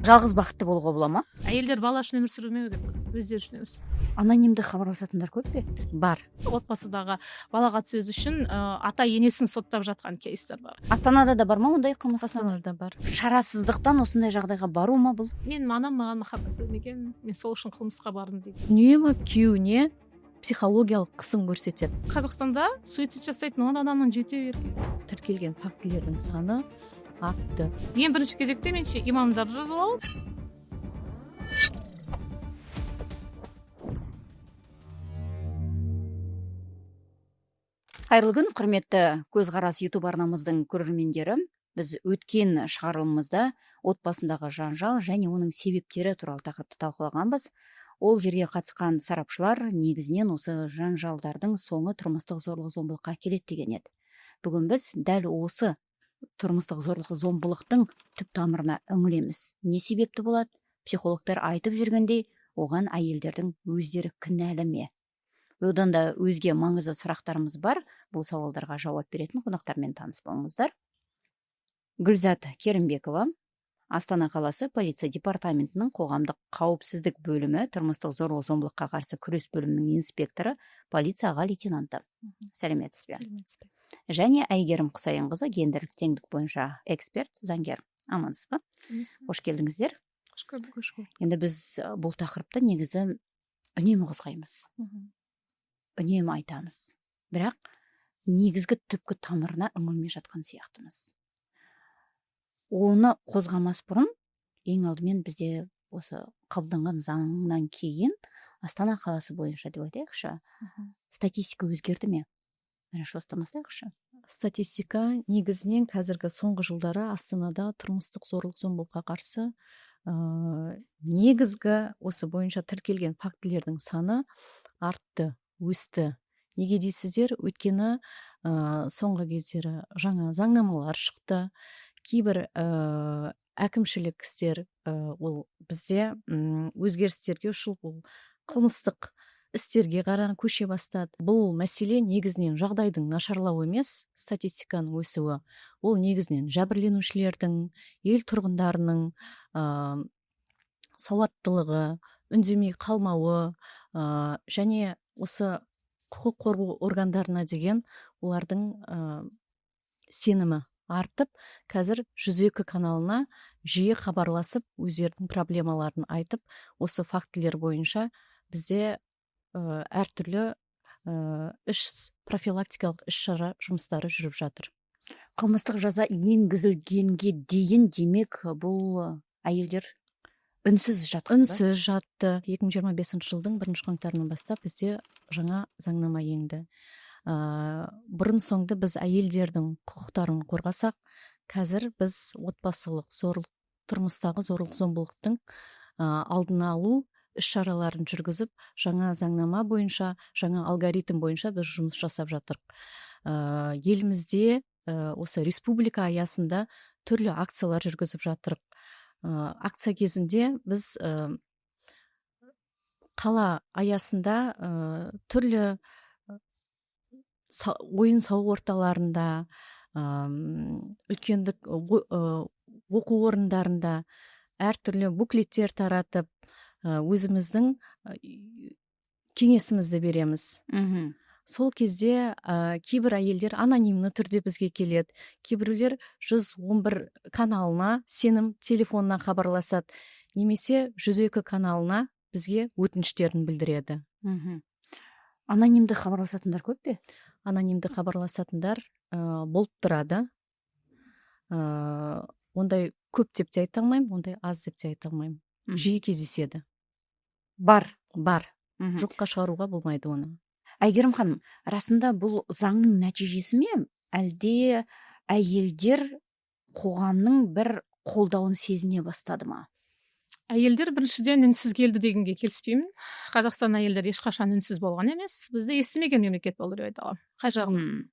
Жалғыз бақытты болуға бола ма? Әйелдер бала үшін өмір сүрмеу керек, өздері үшін өмір сүру. Анонимді хабарласатындар көп пе? Бар. Отбасыдағы балағат сөз үшін ата енесін соттап жатқан кейстер бар. Астанада да бар ма ондай қылмыс? Астанада бар. Шарасыздықтан осындай жағдайға бару ма бұл? Менің анам маған махаббат бермеген, мен сол үшін қылмысқа бардым дейді. Үнемі күйеуіне психологиялық қысым көрсетеді. Қазақстанда суицид жасайтын 10 адамның жетеуі еркек. Тіркелген фактілердің саны артты. Ең бірінші кезекте меніңше имамдарды жазалау. Қайырлы күн, құрметті Көзқарас YouTube арнамыздың көрермендері. Біз өткен шығарылымымызда отбасындағы жанжал және оның себептері туралы тақырыпты талқылағанбыз. Ол жерге қатысқан сарапшылар негізінен осы жанжалдардың соңы тұрмыстық зорлық зомбылыққа келеді деген еді. Бүгін біз дәл осы тұрмыстық зорлық зомбылықтың түп тамырына үңілеміз. Не себепті болады? Психологтар айтып жүргендей, оған әйелдердің өздері кінәлі ме? Одан да өзге маңызды сұрақтарымыз бар. Бұл сауалдарға жауап беретін қонақтармен таныс болыңыздар. Гүлзат Керімбекова, Астана қаласы полиция департаментінің қоғамдық қауіпсіздік бөлімі тұрмыстық зорлық зомбылыққа қарсы күрес бөлімінің инспекторы, полиция аға лейтенанты. Сәлеметсіз бе? Сәлеметсіз бе. Және Әйгерім Құсайынқызы, гендерлік теңдік бойынша эксперт, заңгер. Амансыз ба? Қош келдіңіздер. Қош көрдік. Қош көрдік. Енді біз бұл тақырыпты негізі үнемі қозғаймыз, үнемі айтамыз. Бірақ негізгі түпкі тамырына үңілмей жатқан сияқтымыз. Оны қозғамас бұрын ең алдымен бізде осы қабылданған заңнан кейін Астана қаласы бойынша деп айтайықшы, статистика өзгерді ме? Бірінші осыдан бастайықшы. Статистика негізінен қазіргі соңғы жылдары Астанада тұрмыстық зорлық зомбылыққа қарсы негізгі осы бойынша тіркелген фактілердің саны артты, өсті. Неге дейсіздер? Өйткені соңғы кездері жаңа заңнамалар шықты. Кейбір әкімшілік істер ол бізде өзгерістерге ұшып, ол қылмыстық істерге қарай көше бастады. Бұл мәселе негізінен жағдайдың нашарлауы емес, статистиканың өсуі. Ол негізінен жәбірленушілердің, ел тұрғындарының сауаттылығы, үндемей қалмауы, және осы құқық қорғау органдарына деген олардың сенімі артып, қазір 102 каналына жиі хабарласып, өздерінің проблемаларын айтып, осы фактілер бойынша бізде әртүрлі іс профилактикалық іс-шара жұмыстары жүріп жатыр. Қылмыстық жаза енгізілгенге дейін, демек, бұл әйелдер үнсіз жатқан ба? Үнсіз жатты. 2025 жылдың бірінші қаңтарынан бастап бізде жаңа заңнама енді. Бұрын соңды біз әйелдердің құқықтарын қорғасақ, қазір біз отбасылық зорлық, тұрмыстағы зорлық зомбылықтың алдын алу іс-шараларын жүргізіп, жаңа заңнама бойынша, жаңа алгоритм бойынша біз жұмыс жасап жатырмыз. Елімізде осы республика аясында түрлі акциялар жүргізіп жатырмыз. Акция кезінде біз қала аясында түрлі ойын сауық орталарында, үлкендік оқу орындарында әртүрлі буклеттер таратып, өзіміздің кеңесімізді береміз. Сол кезде кейбір әйелдер анонимді түрде бізге келеді, кейбіреулер 111 каналына, сенім телефонына хабарласады, немесе 102 каналына бізге өтініштерін білдіреді. Анонимді хабарласатындар көп пе? Анонимді хабарласатындар болып тұрады. Ондай көп деп те айта алмаймын, ондай аз деп те айта алмаймын. Жиі кездеседі. Бар. Бар. Жоққа шығаруға болмайды оны. Әйгерім ханым, расында бұл заңның нәтижесі ме, әлде әйелдер қоғамның бір қолдауын сезіне бастады ма? Әйелдер біріншіден үнсіз келді дегенге келіспеймін. Қазақстан әйелдері ешқашан үнсіз болған емес. Бізде естімеген мемлекет болды деп айта аламын. Қай жағын?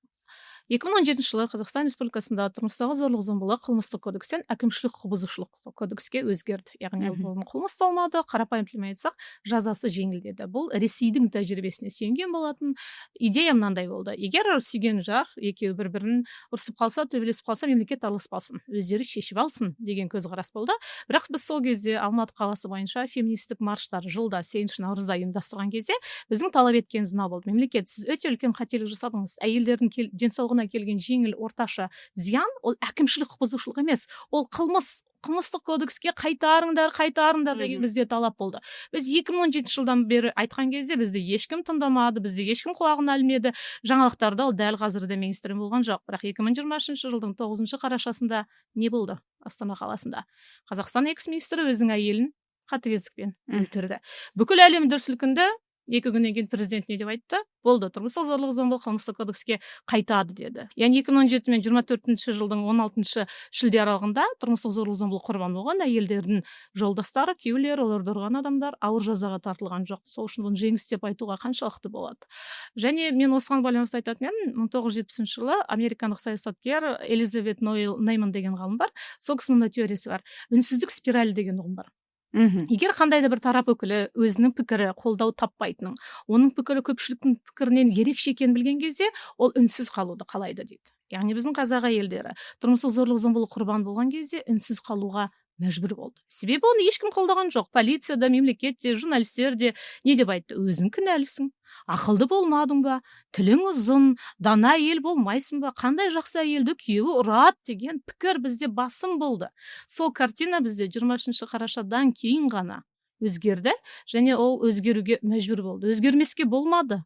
2017 жылы Қазақстан Республикасында тұрмыстағы зорлық зомбылық қылмыстық кодекстен әкімшілік құқық бұзушылық кодекске өзгерді, яғни бұл қылмыс салмады, қарапайым тілмен айтсақ, жазасы жеңілдеді. Бұл Ресейдің тәжірибесіне сүйенген болатын. Идея мынандай болды: егер сүйген жар екеуі бір бірін ұрсып қалса, төбелесіп қалса, мемлекет араласпасын, өздері шешіп алсын деген көзқарас болды. Бірақ біз сол кезде Алматы қаласы бойынша феминистік марштар жылда 8 наурызда ұйымдастырған кезде біздің талап еткеніміз мынау болды: мемлекет, сіз өте үлкен қателік жасадыңыз. Әйелдердің денсаулығына келген жеңіл, орташа зиян ол әкімшілік құқық бұзушылық емес, ол қылмыс. Қылмыстық кодекске қайтарыңдар, қайтарыңдар деген бізде талап болды. Біз 2017 жылдан бері айтқан кезде бізді ешкім тыңдамады, бізді ешкім құлағына ілмеді. Жаңалықтарда ол дәл қазір де мейнстрим болған жоқ. Бірақ 2023 жылдың 9 қарашасында не болды? Астана қаласында Қазақстан экс министрі өзінің әйелін қатыгездікпен өлтірді. Бүкіл әлем дүр сілкінді. 2 күннен кейін президент не деп айтты? Болды, тұрмыстық зорлық зомбылық қылмыстық кодекске қайтады деді. Яғни 2017 мен 24 жылдың 16 шілде аралығында тұрмыстық зорлық зомбылық құрбаны болған әйелдердің жолдастары, күйеулері, оларды ұрған адамдар ауыр жазаға тартылған жоқ. Сол үшін бұны жеңіс деп айтуға қаншалықты болады? Және мен осыған байланысты айтатын едім, 1970 жылы американдық саясаткер Элизабет Ноэл Нейман деген ғалым бар, сол кісінің мындай теориясы бар: үнсіздік спиралі деген ұғым бар. Егер қандай да бір тарап өкілі өзінің пікірі қолдау таппайтынын, оның пікірі көпшіліктің пікірінен ерекше екенін білген кезде, ол үнсіз қалуды қалайды дейді. Яғни біздің қазақ әйелдері тұрмыстық зорлық зомбылық құрбаны болған кезде үнсіз қалуға мәжбүр болды, себебі оны ешкім қолдаған жоқ: полиция да, мемлекет те, журналистер де. Не деп айтты? Өзің кінәлісің, ақылды болмадың ба, тілің ұзын, дана әйел болмайсың ба, қандай жақсы әйелді күйеуі ұрады деген пікір бізде басым болды. Сол картина бізде 23 қарашадан кейін ғана өзгерді және ол өзгеруге мәжбүр болды, өзгермеске болмады.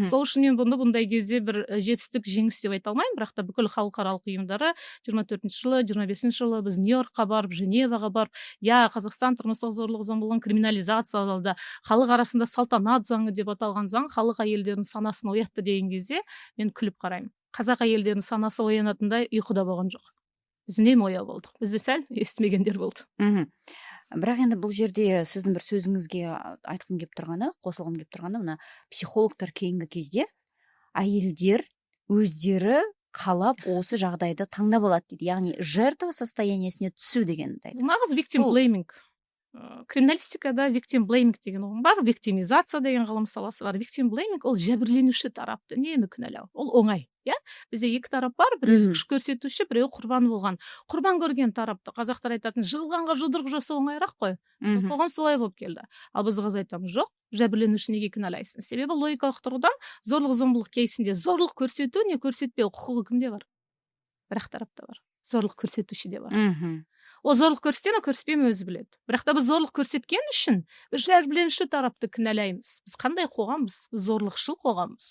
Сол үшін мен бұны бұндай кезде бір жетістік, жеңіс деп айта алмаймын. Бірақ та бүкіл халықаралық ұйымдары 24 жылы, 25 жылы біз Нью Йоркқа барып, Женеваға барып, иә, Қазақстан тұрмыстық зорлық зомбылығын криминализациялады, халық арасында Салтанат заңы деп аталған заң халық әйелдерінің санасын оятты деген кезде мен күліп қараймын. Қазақ әйелдерінің санасы оянатындай ұйқыда болған жоқ, біз үнемі ояу болдық, бізде сәл естімегендер болды. Бірақ енді бұл жерде сіздің бір сөзіңізге айтқым келіп тұрғаны, қосылғым келіп тұрғаны, мына психологтар кейінгі кезде әйелдер өздері қалап осы жағдайды таңдап алады дейді, яғни жертва состояние сіне түсу дегенді айтады. Нағыз victim blaming. Криминалистикада victim blaming деген ұғым бар, виктимизация деген ғылым саласы бар. Victim blaming ол жәбірленуші тарапты үнемі кінәлау. Ол оңай, иә. Бізде екі тарап бар: біреуі күш көрсетуші, біреуі құрбан болған. Құрбан көрген тарапты, қазақтар айтатын, жығылғанға жұдырық жасау оңайырақ қой. Біздің қоғам солай болып келді. Ал біз қазір айтамыз: жоқ, жәбірленушіні неге кінәлайсың? Себебі логикалық тұрғыдан зорлық зомбылық кейсінде зорлық көрсету не көрсетпеу құқығы кімде бар? Бір ақ тарапта бар, зорлық көрсетушіде бар. Ол зорлық көрсете ме, көрсетпей ме, өзі біледі. Бірақ та біз зорлық көрсеткен үшін біз жәбірленуші тарапты кінәлаймыз. Біз қандай қоғамбыз? Біз зорлықшыл қоғамбыз.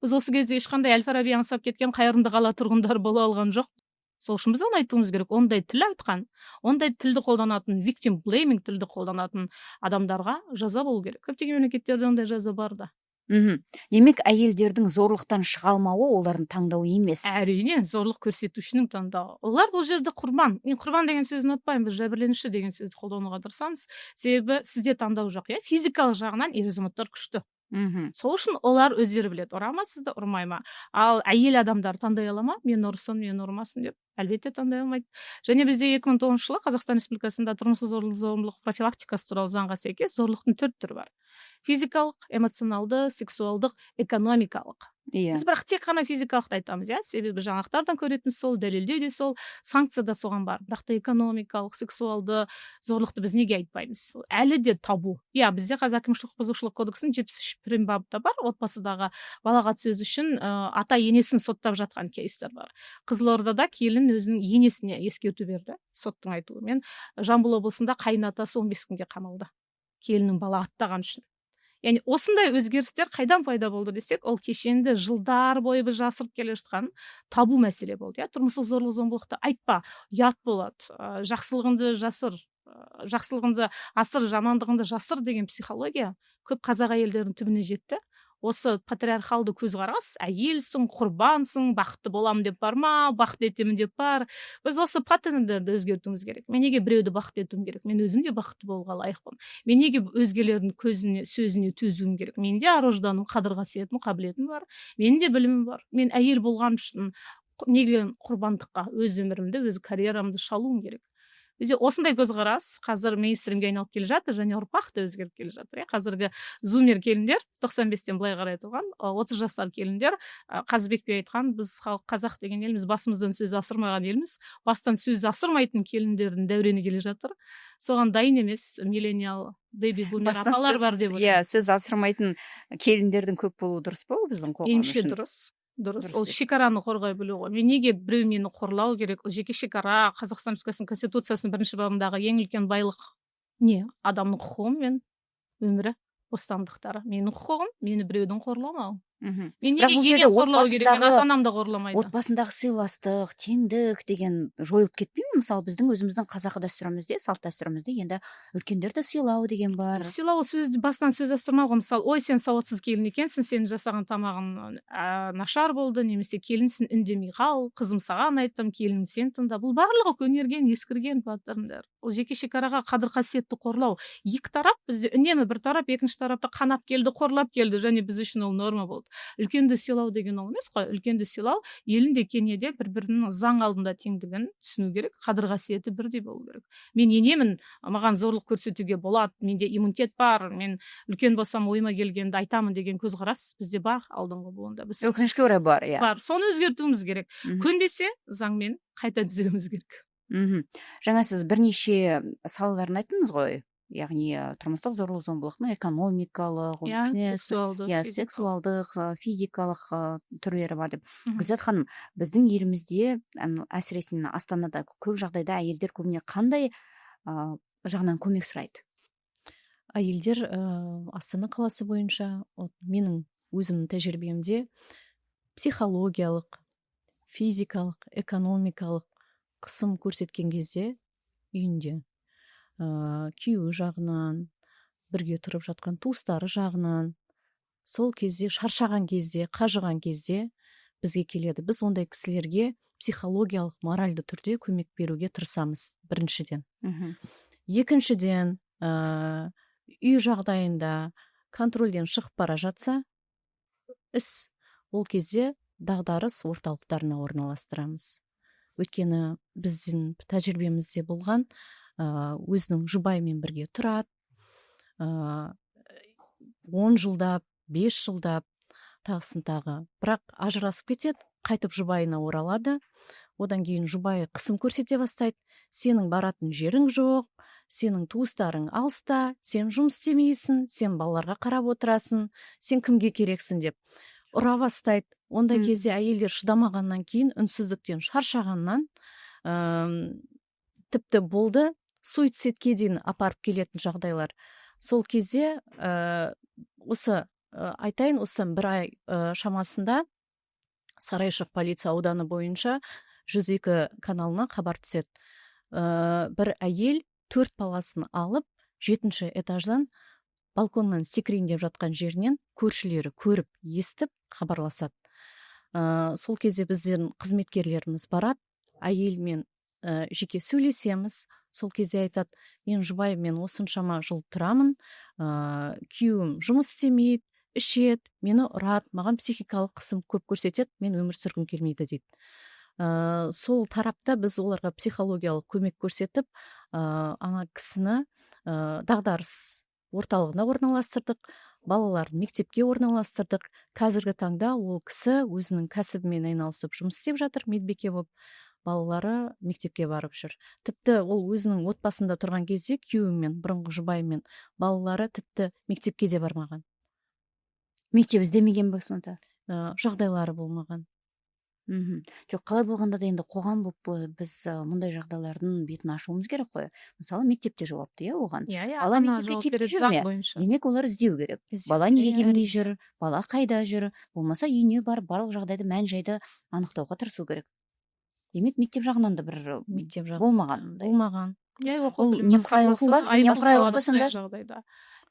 Біз осы кезде ешқандай Әл Фараби аңсап кеткен қайырымды қала тұрғындары бола алған жоқ. Сол үшін біз оны айтуымыз керек: ондай тіл айтқан, ондай тілді қолданатын, victim blaming тілді қолданатын адамдарға жаза болу керек. Көптеген мемлекеттерде ондай жаза бар да. Демек, әйелдердің зорлықтан шыға алмауы олардың таңдауы емес. Әрине, зорлық көрсетушінің таңдауы. Олар бұл жерде құрбан. Мен құрбан деген сөзді ұнатпаймын, біз жәбірленуші деген сөзді қолдануға тырысамыз. Себебі сізде таңдау жоқ, иә. Физикалық жағынан ер азаматтар күшті. Сол үшін олар өздері біледі, ұра ма сізді, ұрмай ма. Ал әйел адамдар таңдай ала ма, мені ұрсын, мені ұрмасын деп? Әлбетте, таңдай алмайды. Және бізде 2009 жылы Қазақстан Республикасында тұрмыстық зорлық зомбылық профилактикасы туралы заңға сәйкес зорлықтың төрт түрі бар: физикалық, эмоционалды, сексуалдық, экономикалық. Біз бірақ тек қана физикалықты айтамыз, иә, себебі жаңалықтардан көретініміз сол, дәлелдеу де сол, санкция да соған бар. Бірақ та экономикалық, сексуалды зорлықты біз неге айтпаймыз? Әлі де табу, иә. Бізде қазір әкімшілік бұзушылық кодексінің 73 прим бабы бар. Отбасыдағы балағат сөз үшін ата енесін соттап жатқан кейстер бар. Қызылордада келін өзінің енесіне ескерту берді соттың айтуымен. Жамбыл облысында қайын атасы 15 күнге қамалды келінін балағаттаған үшін. Яғни осындай өзгерістер қайдан пайда болды десек, ол кешенді жылдар бойы біз жасырып келе жатқан табу мәселе болды, иә. Тұрмыстық зорлық зомбылықты айтпа, ұят болады, жақсылығыңды жасыр, жақсылығыңды асыр, жамандығыңды жасыр деген психология көп қазақ әйелдерінің түбіне жетті. Осы патриархалды көзқарас: әйелсің, құрбансың, бақытты боламын деп барма, бақытты етемін деп бар. Біз осы паттерндерді өзгертуіміз керек. Мен неге біреуді бақытты етуім керек? Мен өзім де бақытты болуға лайықпын. Мен неге өзгелердің көзіне, сөзіне төзуім керек? Менің де ар ожданым, қадір қасиетім, қабілетім бар, менің де білімім бар. Мен әйел болған үшін Неге құрбандыққа өз өмірімді, өз карьерамды шалуым керек? Бізде осындай көзқарас қазір мейнстримге айналып келе жатыр және ұрпақ та өзгеріп келе жатыр, иә. Қазіргі зумер келіндер, 95-тен былай қарай туған 30 жастар келіндер, Қазыбек би айтқан: «Біз халық, қазақ деген елміз, басымыздан сөз асырмаған елміз». Бастан сөз асырмайтын келіндердің дәурені келе жатыр. Соған дайын емес миллениал, бэби бумер апалар бар деп ойлаймын. Иә, сөз асырмайтын келіндердің көп болуы дұрыс па ол біздің қоғам Меніңше, үшін? Дұрыс. Ол шекараны қорғай білу ғой. Мен неге, біреу мені қорлау керек? Ол жеке шекара. Қазақстан Республикасының Конституциясының бірінші бабындағы ең үлкен байлық не? Адамның құқығы мен өмірі, бостандықтары. Менің құқығым — мені біреудің қорламауы. Мен Бірақ неге бұл жерде енем қорлау керек? Мені ата анам да қорламайды. Отбасындағы сыйластық, теңдік деген жойылып кетпей ме? Мысалы, біздің өзіміздің қазақы дәстүрімізде, салт дәстүрімізде енді үлкендерді сыйлау деген бар. Сыйлау, сөз, бастан сөз асырмау ғой. Мысалы, «Ой, сен сауатсыз келін екенсің, сенің жасаған тамағың нашар болды» немесе «Келінсің, үндемей қал, қызым, саған айттым, келін, сен тыңда». Бұл барлығы көнерген, ескірген паттерндар. Ол жеке шекараға, қадір қасиетті қорлау. Екі тарап, бізде үнемі бір тарап екінші тарапты қанап келді, қорлап келді және біз үшін ол норма болды. Үлкенді сыйлау деген ол емес қой. Үлкенді сыйлау — елінде, кенеде бір бірінің заң алдында теңдігін түсіну керек, қадір қасиеті бірдей болу керек. Мен енемін, маған зорлық көрсетуге болады, менде иммунитет бар, мен үлкен болсам, ойыма келгенді айтамын деген көзқарас бізде бар алдыңғы буында. Біз Өкінішке орай, бар, иә. Бар, соны өзгертуіміз керек. Көнбесе, заңмен қайта түзеуіміз керек. Жаңа сіз бірнеше салаларын айттыңыз ғой, яғни тұрмыстық зорлық зомбылықтың экономикалық, оның ішіне Сексуалды, физикалық. Сексуалдық, физикалық түрлері бар деп. Гүлзат ханым, біздің елімізде, әсіресе мына Астанада көп жағдайда әйелдер көбіне қандай жағынан көмек сұрайды? Әйелдер Астана қаласы бойынша, вот менің өзімнің тәжірибемде, психологиялық, физикалық, экономикалық қысым көрсеткен кезде үйінде, күйеуі жағынан, бірге тұрып жатқан туыстары жағынан, сол кезде шаршаған кезде, қажыған кезде бізге келеді. Біз ондай кісілерге психологиялық, моральды түрде көмек беруге тырысамыз біріншіден. Екіншіден, үй жағдайында контрольден шығып бара жатса іс, ол кезде дағдарыс орталықтарына орналастырамыз. Өйткені біздің тәжірибемізде болған, өзінің жұбайымен бірге тұрады 10 жылдап, 5 жылдап, тағысын тағы, бірақ ажырасып кетеді, қайтып жұбайына оралады. Одан кейін жұбайы қысым көрсете бастайды: «Сенің баратын жерің жоқ, сенің туыстарың алыста, сен жұмыс істемейсің, сен балаларға қарап отырасың, сен кімге керексің?» — деп ұра бастайды. Ондай кезде әйелдер шыдамағаннан кейін, үнсіздіктен шаршағаннан, тіпті болды, суицидке дейін апарып келетін жағдайлар. Сол кезде осы айтайын, осыдан бір ай шамасында Сарайшық полиция ауданы бойынша 102 каналына хабар түседі: бір әйел төрт баласын алып, жетінші этаждан балконнан секірейін деп жатқан жерінен көршілері көріп, естіп, хабарласады. Сол кезде біздің қызметкерлеріміз барады, әйелмен жеке сөйлесеміз. Сол кезде айтады: «Мен жұбайыммен осыншама жыл тұрамын, күйеуім жұмыс істемейді, ішеді, мені ұрады, маған психикалық қысым көп көрсетеді, мен өмір сүргім келмейді», — дейді. Сол тарапта біз оларға психологиялық көмек көрсетіп, ана кісіні дағдарыс орталығына орналастырдық, балаларын мектепке орналастырдық. Қазіргі таңда ол кісі өзінің кәсібімен айналысып, жұмыс істеп жатыр медбике болып, балалары мектепке барып жүр. Тіпті ол өзінің отбасында тұрған кезде күйеуімен, бұрынғы жұбайымен, балалары тіпті мектепке де бармаған. Мектеп іздемеген бе сонда? Жағдайлары болмаған. Жоқ, қалай болғанда да енді қоғам болып біз мұндай жағдайлардың бетін ашуымыз керек қой. Мысалы, мектепте жауапты, иә, оған. Иә. Бала мектепке кетпей жүр ме? Демек, олар іздеу керек. Бала неге келмей жүр, бала қайда жүр, болмаса үйіне барып, барлық жағдайды, мән жайды анықтауға тырысу керек. Демек, мектеп жағынан да бір Мектеп жағы болмаған ондай. Болмаған. Иә, оқу Ол білім немқұрайлық басқармасы па? айып Немқұрайлық салады па сонда? осындай жағдайда.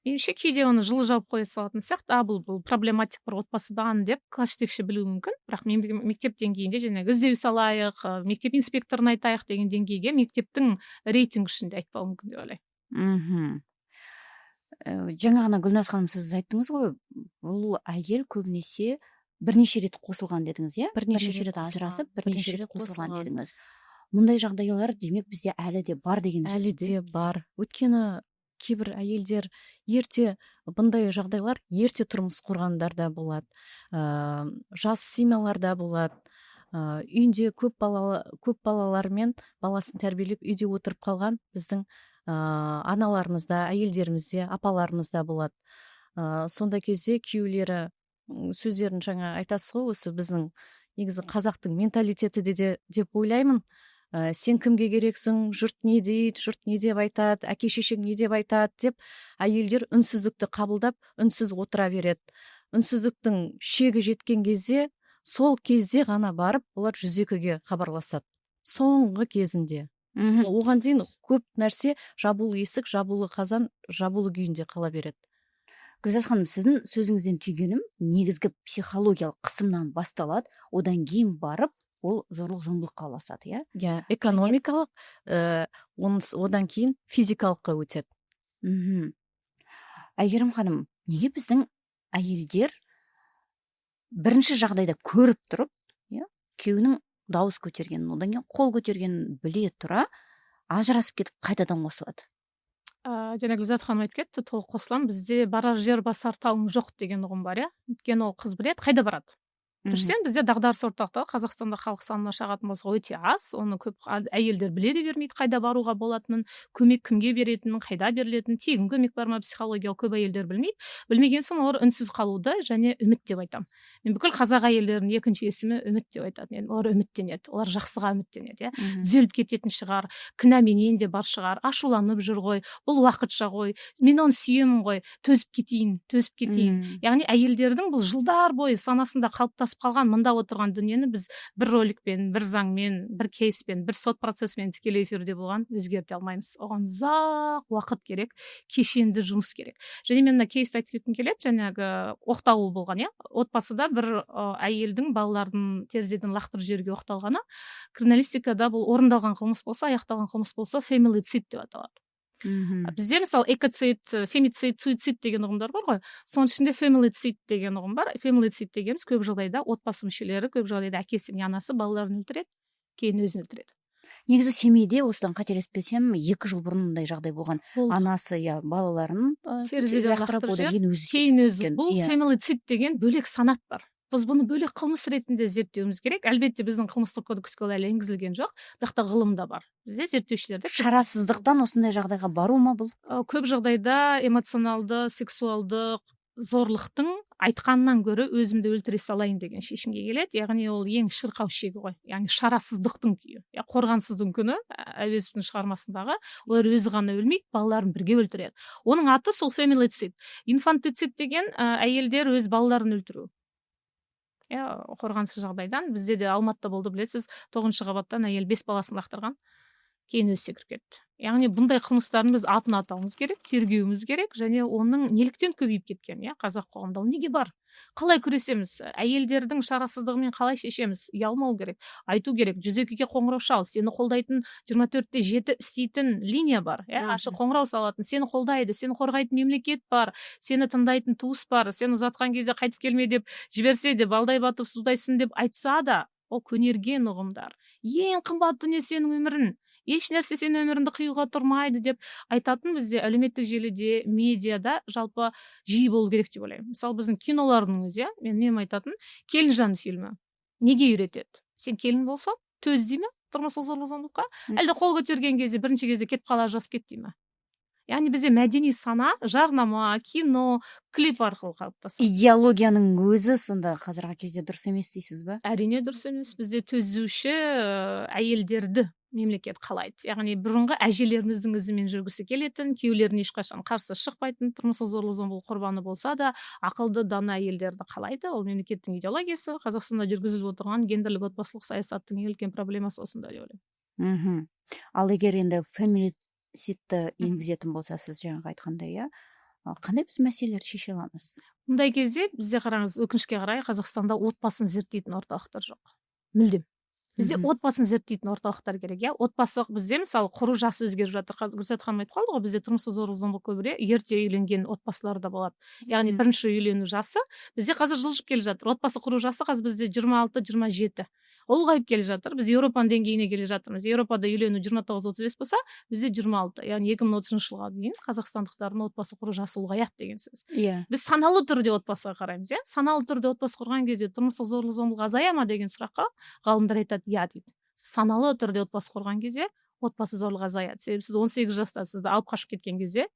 Меніңше, кейде оны жылы жауып қоя салатын сияқты, а бұл проблематик бір отбасыдан деп класс жетекші білуі мүмкін, бірақ мектеп деңгейінде жаңағы іздеу салайық, мектеп инспекторына айтайық деген деңгейге мектептің рейтинг үшін де айтпауы мүмкін деп ойлаймын. Жаңа ғана, Гүлназ ханым, сіз айттыңыз ғой, бұл әйел көбінесе Бірнеше рет қосылған дедіңіз, иә? Бірнеше Бірнеше рет рет ажырасып, қосылған, бірнеше бірнеше рет рет қосылған қосылған. дедіңіз. Мұндай жағдайлар, демек, бізде әлі де бар деген Әлі сөз бе? де бар, өйткені кейбір әйелдер ерте, бұндай жағдайлар ерте тұрмыс құрғандарда болады, жас семьяларда болады, үйінде көп балалармен баласын тәрбиелеп, үйде отырып қалған біздің аналарымызда, әйелдерімізде, апаларымызда болады. Сондай кезде күйеулері сөздерін, жаңа айтасыз ғой, осы біздің негізі қазақтың менталитеті де деп ойлаймын, сен кімге керексің, жұрт не дейді, жұрт не деп айтады, әке шешең не деп айтады деп, әйелдер үнсіздікті қабылдап, үнсіз отыра береді. Үнсіздіктің шегі жеткен кезде, сол кезде ғана барып олар 102-ге хабарласады, соңғы кезінде. Оған дейін көп нәрсе жабулы есік, жабулы қазан, жабулы күйінде қала береді. Гүлзат ханым, сіздің сөзіңізден түйгенім, негізгі психологиялық қысымнан басталады, одан кейін барып ол зорлық зомбылыққа ұласады, иә? Иә, экономикалық, одан кейін физикалыққа өтеді. Әйгерім ханым, неге біздің әйелдер бірінші жағдайда көріп тұрып, иә, күйеуінің дауыс көтергенін, одан кейін қол көтергенін біле тұра ажырасып кетіп, қайтадан қосылады? Жаңа Гүлзат ханым айтып кетті, толық қосыламын. Бізде «барар жер, басар тауың жоқ» деген ұғым бар, иә. Өйткені ол қыз біледі қайда барады. Біріншіден, бізде дағдарыс орталықтары Қазақстанда халық санына шағатын болсақ, өте аз. Оны көп әйелдер біле де бермейді, қайда баруға болатынын, көмек кімге беретінін, қайда берілетінін, тегін көмек бар ма психологиялық, көп әйелдер білмейді. Білмеген соң олар үнсіз қалуды және үміт деп айтамын мен, бүкіл қазақ әйелдерінің екінші есімі Үміт деп айтатын едім. Олар үміттенеді, олар жақсыға үміттенеді, иә, түзеліп кететін шығар, кінә менен де бар шығар, ашуланып жүр ғой, бұл уақытша ғой, мен оны сүйемін ғой, төзіп кетейін, төзіп кетейін. Яғни әйелдердің бұл жылдар бойы санасында қалыптасып қалған мында отырған дүниені біз бір роликпен, бір заңмен, бір кейспен, бір сот процесімен, тікелей эфирде болған өзгерте алмаймыз. Оған ұзақ уақыт керек, кешенді жұмыс керек. Және мен мына кейсті айтып кеткім келеді. Жаңағы оқталу болған, иә, отбасыда бір әйелдің балаларын терезеден лақтырып жіберуге оқталғаны. Криминалистикада бұл орындалған қылмыс болса, аяқталған қылмыс болса, фэмилицид деп аталады. Бізде, мысалы, экоцид, фемицид, суицид деген ұғымдар бар ғой, соның ішінде фэмилицид деген ұғым бар. Фэмилицид дегеніміз көп жағдайда отбасы мүшелері, көп жағдайда әкесі не анасы балаларын өлтіреді, кейін өзін өлтіреді. Негізі Семейде осыдан, қателеспесем, 2 жыл бұрын мындай жағдай болған. Болды. Анасы, иә, балаларын терезеден лақтырып, лақтырып одан жіберіп, кейін өзі кейін секіріп өзі. кеткен. Бұл фэмилицид деген бөлек санат бар, біз бұны бөлек қылмыс ретінде зерттеуіміз керек. Әлбетте, біздің қылмыстық кодекске ол әлі енгізілген жоқ, бірақ та ғылымда бар, бізде зерттеушілерде. Шарасыздықтан осындай жағдайға бару ма бұл? Көп жағдайда эмоционалды, сексуалды зорлықтың айтқаннан гөрі өзімді өлтіре салайын деген шешімге келеді. Яғни ол ең шырқау шегі ғой, яғни шарасыздықтың күйі, иә, қорғансыздың күні. Әуезовтің шығармасындағы олар өзі ғана өлмейді, балаларын бірге өлтіреді. Оның аты сол фэмилицид. Инфантицид деген әйелдер өз балаларын өлтіру, иә, қорғансыз жағдайдан. Бізде де Алматыда болды, білесіз, тоғызыншы қабаттан әйел бес баласын лақтырған, кейін өзі секіріп кетті. Яғни бұндай қылмыстардың біз атын атауымыз керек, тергеуіміз керек. Және оның неліктен көбейіп кеткен, иә, қазақ қоғамында ол неге бар, қалай күресеміз, әйелдердің шарасыздығымен қалай шешеміз? Ұялмау керек, айту керек. 102-ге қоңырау шал, сені қолдайтын 24/7 істейтін линия бар, иә, ашық қоңырау салатын, сені қолдайды, сені қорғайтын мемлекет бар, сені тыңдайтын туыс бар. Сені ұзатқан кезде «қайтып келме» деп жіберсе де, «балдай батып, судай сін» деп айтса да, ол көнерген ұғымдар. Ең қымбат дүние сенің өмірің, еш нәрсе сенің өміріңді қиюға тұрмайды деп айтатын бізде әлеуметтік желіде, медиада жалпы жиі болу керек деп ойлаймын. Мысалы, біздің кинолардың өзі, иә, мен үнемі айтатын Келінжан фильмі неге үйретеді? Сен келін болсаң, төз дей ме тұрмыстық зорлық зомбылыққа әлде қол көтерген кезде, бірінші кезде кетіп қал, ажырасып кет дей ме? Яғни бізде мәдени сана жарнама, кино, клип арқылы қалыптасады. Идеологияның өзі сонда қазіргі кезде дұрыс емес дейсіз ба? Әрине, дұрыс емес. Бізде төзуші әйелдерді мемлекет қалайды. Яғни бұрынғы әжелеріміздің ізімен жүргісі келетін, күйеулеріне ешқашан қарсы шықпайтын, тұрмыстық зорлық зомбылық құрбаны болса да, ақылды, дана әйелдерді қалайды. Ол мемлекеттің идеологиясы. Қазақстанда жүргізіліп отырған гендерлік, отбасылық саясаттың ең үлкен проблемасы осында деп ойлаймын. Ал егер енді фэмилицидті енгізетін болса, сіз жаңағы айтқандай, иә, қандай біз мәселелерді шеше аламыз? Мұндай кезде бізде, қараңыз, өкінішке қарай, Қазақстанда отбасын зерттейтін орталықтар жоқ мүлдем. Бізде отбасын зерттейтін орталықтар керек, иә. Отбасы бізде, мысалы, құру жасы өзгеріп жатыр. Қазір Гүлзат ханым айтып қалды ғой, бізде тұрмыстық зорлық зомбылық көбірек ерте үйленген отбасыларда болады. Яғни бірінші үйлену жасы бізде қазір жылжып келе жатыр. Отбасы құру жасы қазір бізде 26-27, ұлғайып келе жатыр. Біз Еуропаның деңгейіне келе жатырмыз. Еуропада үйлену 29-35 болса, бізде 26. Яғни 2030 жылға дейін қазақстандықтардың отбасы құру жасы ұлғаяды деген сөз. Біз саналы түрде отбасыға қараймыз, иә. Саналы түрде отбасы құрған кезде тұрмыстық зорлық зомбылық азая ма деген сұраққа ғалымдар айтады: иә, дейді. Саналы түрде отбасы құрған кезде отбасы зорлығы азаяды. Себебі сіз 18 жаста сізді алып қашып кеткен кезде,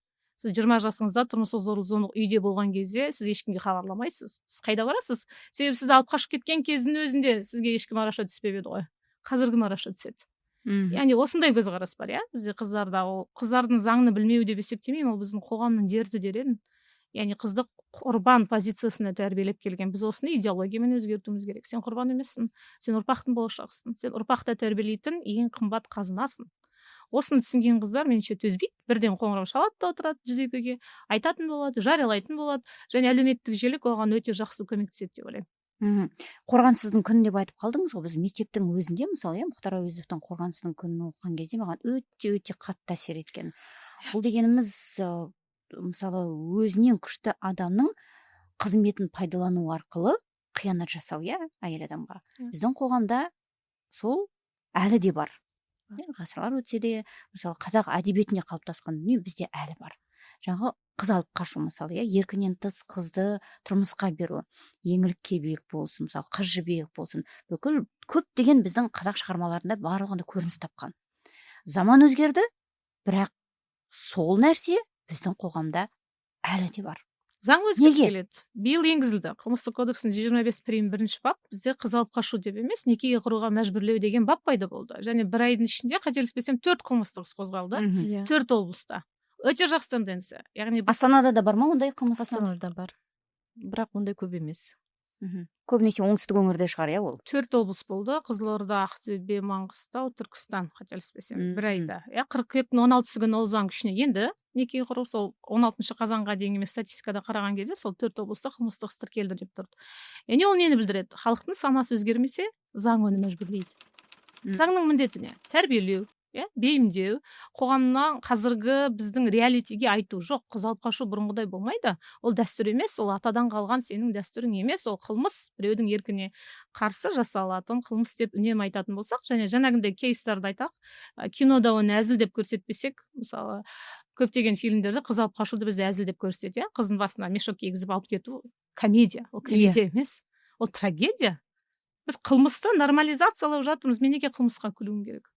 сіз 20 жасыңызда тұрмыстық зорлық зомбылық үйде болған кезде, сіз ешкімге хабарламайсыз. Сіз қайда барасыз? Себебі сізді алып қашып кеткен кездің өзінде сізге ешкім араша түспеп еді ғой, қазір кім араша түседі? Яғни осындай көзқарас бар, иә, бізде қыздарда. Ол қыздардың заңны білмеуі деп есептемеймін, ол біздің қоғамның дерті дер едім. Яғни қызды құрбан позициясына тәрбиелеп келген. Біз осыны идеологиямен өзгертуіміз керек. Сен құрбан емессің, сен ұрпақтың болашағысың, сен ұрпақты тәрбиелейтін ең қымбат қазынасың. Осыны түсінген қыздар, меніңше, төзбейді, бірден қоңырау шалады да отырады 102-ге, айтатын болады, жариялайтын болады. Және әлеуметтік желі оған өте жақсы көмектеседі деп ойлаймын. Қорғансыздың күні деп айтып қалдыңыз ғой. Біз мектептің өзінде, мысалы, иә, Мұхтар Әуезовтің «Қорғансыздың күнін» оқыған кезде маған өте өте қатты әсер еткен. Бұл дегеніміз, мысалы, өзінен күшті адамның қызметін пайдалану арқылы қиянат жасау, иә, әйел адамға. Біздің қоғамда сол әлі де бар. Иә, ғасырлар өтсе де, мысалы, қазақ әдебиетінде қалыптасқан дүние бізде әлі бар. Жаңағы қыз алып қашу, мысалы, иә, еркінен тыс қызды тұрмысқа беру, Еңлік Кебек болсын, мысалы, Қыз Жібек болсын, бүкіл көптеген біздің қазақ шығармаларында барлығында көрініс тапқан. Заман өзгерді, бірақ сол нәрсе біздің қоғамда әлі де бар. Заң өзгеріп Неге? келеді. Биыл енгізілді қылмыстық кодекстің 125 прим 1-бап. Бізде қыз алып қашу деп емес, некеге құруға мәжбүрлеу деген бап пайда болды. Және бір айдың ішінде, қателеспесем, төрт қылмыстық іс қозғалды. Төрт облыста. Өте жақсы тенденция. Яғни біз Астанада да бар ма ондай қылмыс? Астанада бар, бірақ ондай көп емес. Көбінесе оңтүстік өңірде шығар, иә, ол? Төрт облыс болды: Қызылорда, Ақтөбе, Маңғыстау, Түркістан, қателеспесем, бір айда, иә. Қыркүйектің 16-сы күні ол заң күшіне енді, неке құру. Сол 16 қазанға дейінгі мен статистикада қараған кезде, сол төрт облыста қылмыстық іс тіркелді деп тұрды. Яғни ол нені білдіреді? Халықтың санасы өзгермесе, заң оны мәжбүрлейді. Заңның міндеті не? Тәрбиелеу, иә, бейімдеу қоғамнан, қазіргі біздің реалитиге айту. Жоқ, қыз алып қашу бұрынғыдай болмайды, ол дәстүр емес, ол атадан қалған сенің дәстүрің емес, ол қылмыс, біреудің еркіне қарсы жасалатын қылмыс деп үнемі айтатын болсақ және жаңағындай кейстарды айтақ, кинода оны әзіл деп көрсетпесек. Мысалы, көптеген фильмдерде қыз алып қашуды бізде әзіл деп көрсетеді, иә. Қыздың басына мешок кигізіп алып кету комедия. Ол комедия емес, ол трагедия. Біз қылмысты нормализациялап жатырмыз. Мен неге қылмысқа күлуім керек?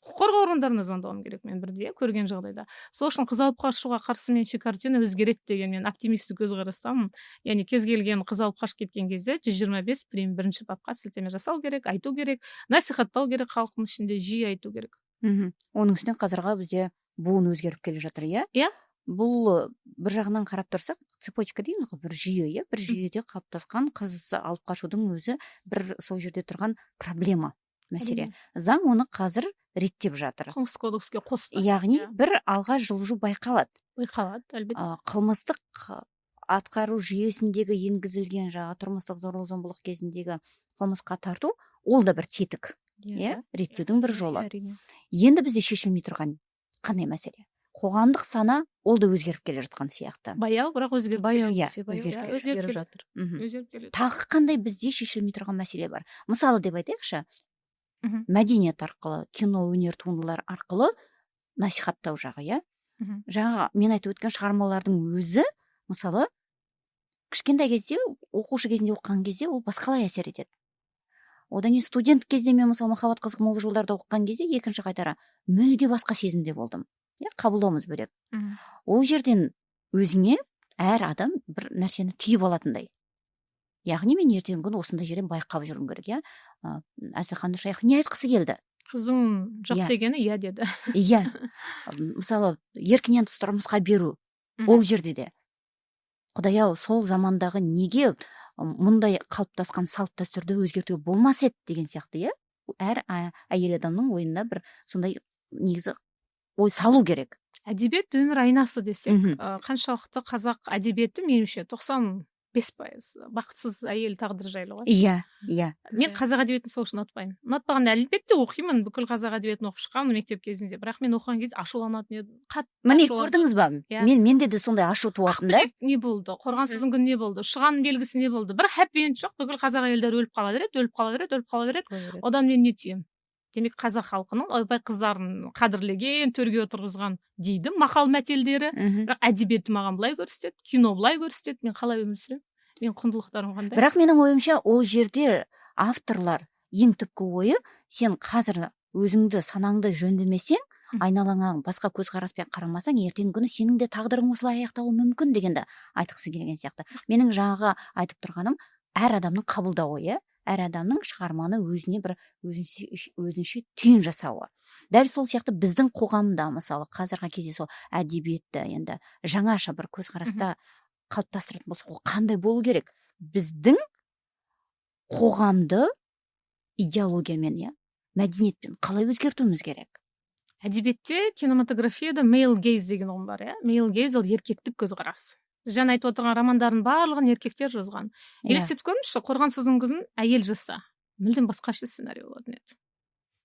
Құқық қорғау органдарына звондауым керек мен бірде, иә, көрген жағдайда. Сол үшін қыз алып қашуға қарсы, меніңше, картина өзгереді деген мен оптимистік көзқарастамын. Яғни кез келген қыз алып қашып кеткен кезде 125 прим 1-бапқа сілтеме жасау керек, айту керек, насихаттау керек, халықтың ішінде жиі айту керек. Оның үстіне қазіргі бізде буын өзгеріп келе жатыр, иә? Иә. Бұл бір жағынан қарап тұрсақ, цепочка дейміз ғой, бір жүйе, иә, бір жүйеде қалыптасқан қыз алып қашудың өзі бір сол жерде тұрған проблема, мәселе. Заң оны қазір реттеп жатыр. Қылмыстық кодекске қосты. Яғни бір алға жылжу байқалады. Байқалады, әлбетте. Қылмыстық атқару жүйесіндегі енгізілген жаңағы тұрмыстық зорлық зомбылық кезіндегі қылмысқа тарту, ол да бір тетік, иә, реттеудің бір жолы. Әрине. Енді бізде шешілмей тұрған қандай мәселе? Қоғамдық сана, ол да өзгеріп келе жатқан сияқты. Баяу, бірақ өзгеріп Баяу, Иә, өте баяу өзгеріп келе- өзгеріп жатыр. Өзгеріп келеді. Тағы қандай бізде шешілмей тұрған мәселе бар, мысалы, деп айтайықшы? Мәдениет арқылы, кино, өнер туындылары арқылы насихаттау жағы, иә. Жаңағы мен айтып өткен шығармалардың өзі, мысалы, кішкентай кезде, оқушы кезінде оқыған кезде ол басқалай әсер етеді. Одан кейін студент кезде мен, мысалы, «Махаббат қызық мол жылдарды» оқыған кезде екінші қайтара мүлде басқа сезімде болдым, иә, қабылдауымыз бөлек. Ол жерден өзіңе әр адам бір нәрсені түйіп алатындай. Яғни мен ертеңгі күні осындай жерден байқап жүруім керек, иә, Әзілхан Нұршайықов не айтқысы келді? Қыздың жоқ дегені иә деді. Иә, мысалы, еркінен тыс тұрмысқа беру. Ол жерде де, құдай ау, сол замандағы неге мұндай қалыптасқан салт дәстүрді өзгертуге болмас еді деген сияқты, иә. Әр әйел адамның ойына бір сондай негізі ой салу керек. Әдебиет өмір айнасы десек, қаншалықты қазақ әдебиеті, меніңше, 90 5% бақытсыз әйел тағдыры жайлы ғой. Иә, иә. Мен қазақ әдебиетін сол үшін ұнатпаймын. Ұнатпағанда, әлбетте, оқимын, бүкіл қазақ әдебиетін оқып шыққанмын мектеп кезінде, бірақ мен оқыған кезде ашуланатын едім қатты. Міне, Ашуланатын. көрдіңіз ба? Иә. Менде де сондай ашу туатын да. Ақбілек не болды, қорғансыздың күні не болды, Шығанның белгісі не болды? Бір хэппи энд жоқ. Бүкіл қазақ әйелдері өліп қала береді, өліп қала береді, өліп қала береді. Одан мен не түйемін? Демек, қазақ халқының ойбай, қыздарын қадірлеген, төрге отырғызған дейді мақал мәтелдері, бірақ әдебиеті маған былай көрсетеді, кино былай көрсетеді. Мен қалай өмір сүремін? Менің құндылықтарым қандай? Бірақ менің ойымша, ол жерде авторлар ең түпкі ойы: сен қазір өзіңді, санаңды жөндемесең, айналаңа басқа көзқараспен қарамасаң, ертеңгі күні сенің де тағдырың осылай аяқталуы мүмкін дегенді айтқысы келген сияқты. Менің жаңағы айтып тұрғаным — әр адамның қабылдауы, иә, әр адамның шығарманы өзіне бір өзінше түйін жасауы. Дәл сол сияқты біздің қоғамда, мысалы, қазіргі кезде сол әдебиетті енді жаңаша бір көзқараста қалыптастыратын болсақ, ол қандай болу керек? Біздің қоғамды идеологиямен, иә, мәдениетпен қалай өзгертуіміз керек? Әдебиетте, кинематографияда male gaze деген ұғым бар, иә. Male gaze — ол еркектік көзқарас. Біз жаңа айтып отырған романдардың барлығын еркектер жазған. Елестетіп көріңізші, Қорғансыздың қызын әйел жазса, мүлдем басқаша сценарий болатын еді,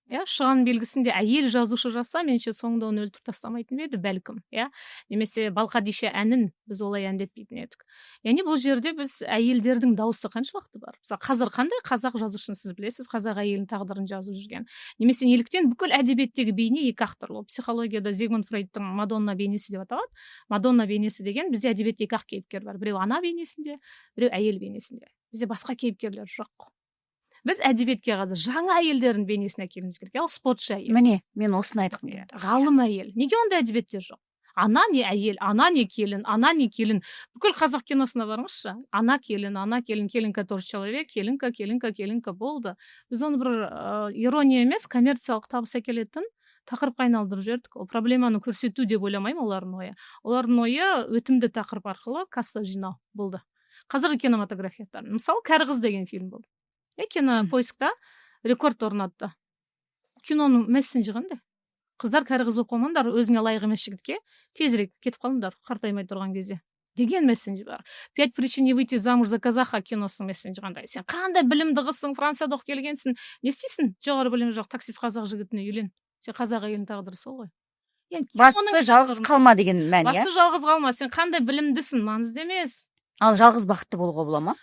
иә. Шыған белгісінде әйел жазушы жазса, меніңше, соңында оны өлтіріп тастамайтын ба еді, бәлкім, иә. Немесе Балқадиша әнін біз олай әндетпейтін едік. Яғни бұл жерде біз әйелдердің дауысы қаншалықты бар? Мысалы, қазір қандай қазақ жазушысын сіз білесіз, қазақ әйелінің тағдырын жазып жүрген? Немесе неліктен бүкіл әдебиеттегі бейне екі авторлы? Психологияда Зигмунд Фрейдтің мадонна бейнесі деп аталады. Мадонна бейнесі деген бізде әдебиетте екі ақ кейіпкер бар: біреу ана бейнесінде, біреу әйел бейнесінде. Бізде басқа кейіпкерлер жоқ. Біз әдебиетке қазір жаңа әйелдердің бейнесін әкелуіміз керек, ол спортшы әйел. Міне, мен осыны айтқым келді. Ғалым әйел. Неге ондай әдебиетте жоқ? Ана не әйел, ана не келін, ана не келін. Бүкіл қазақ киносына барыңызшы: ана, келін, ана, келін, келинка тоже человек, келинка, келинка, келинка, болды. Біз оны бір ирония емес, коммерциялық табыс әкелетін тақырыпқа айналдырып жібердік. Ол проблеманы көрсету деп ойламаймын олардың ойы. Олардың ойы — өтімді тақырып арқылы касса жинау болды. Қазіргі кинематография, мысалы, «Кәрі қыз» деген фильм болды, иә, Кинопоискта рекорд орнатты. Киноның месседжі қандай? Қыздар, кәрі қыз болып қалмаңдар, өзіңе лайық емес жігітке тезірек кетіп қалыңдар қартаймай тұрған кезде деген месседж бар. «Пять причин не выйти замуж за казаха» киносының месседжі қандай? Сен қандай білімді қызсың, Францияда оқып келгенсің, не істейсің жоғары білімі жоқ таксист қазақ жігітіне үйлен? Сен қазақ әйелінің тағдыры сол ғой. Басты жалғыз қалма деген мән, иә. Басты жалғыз қалма. Сен қандай білімдісің, маңызды емес. Ал жалғыз бақытты болуға бола ма?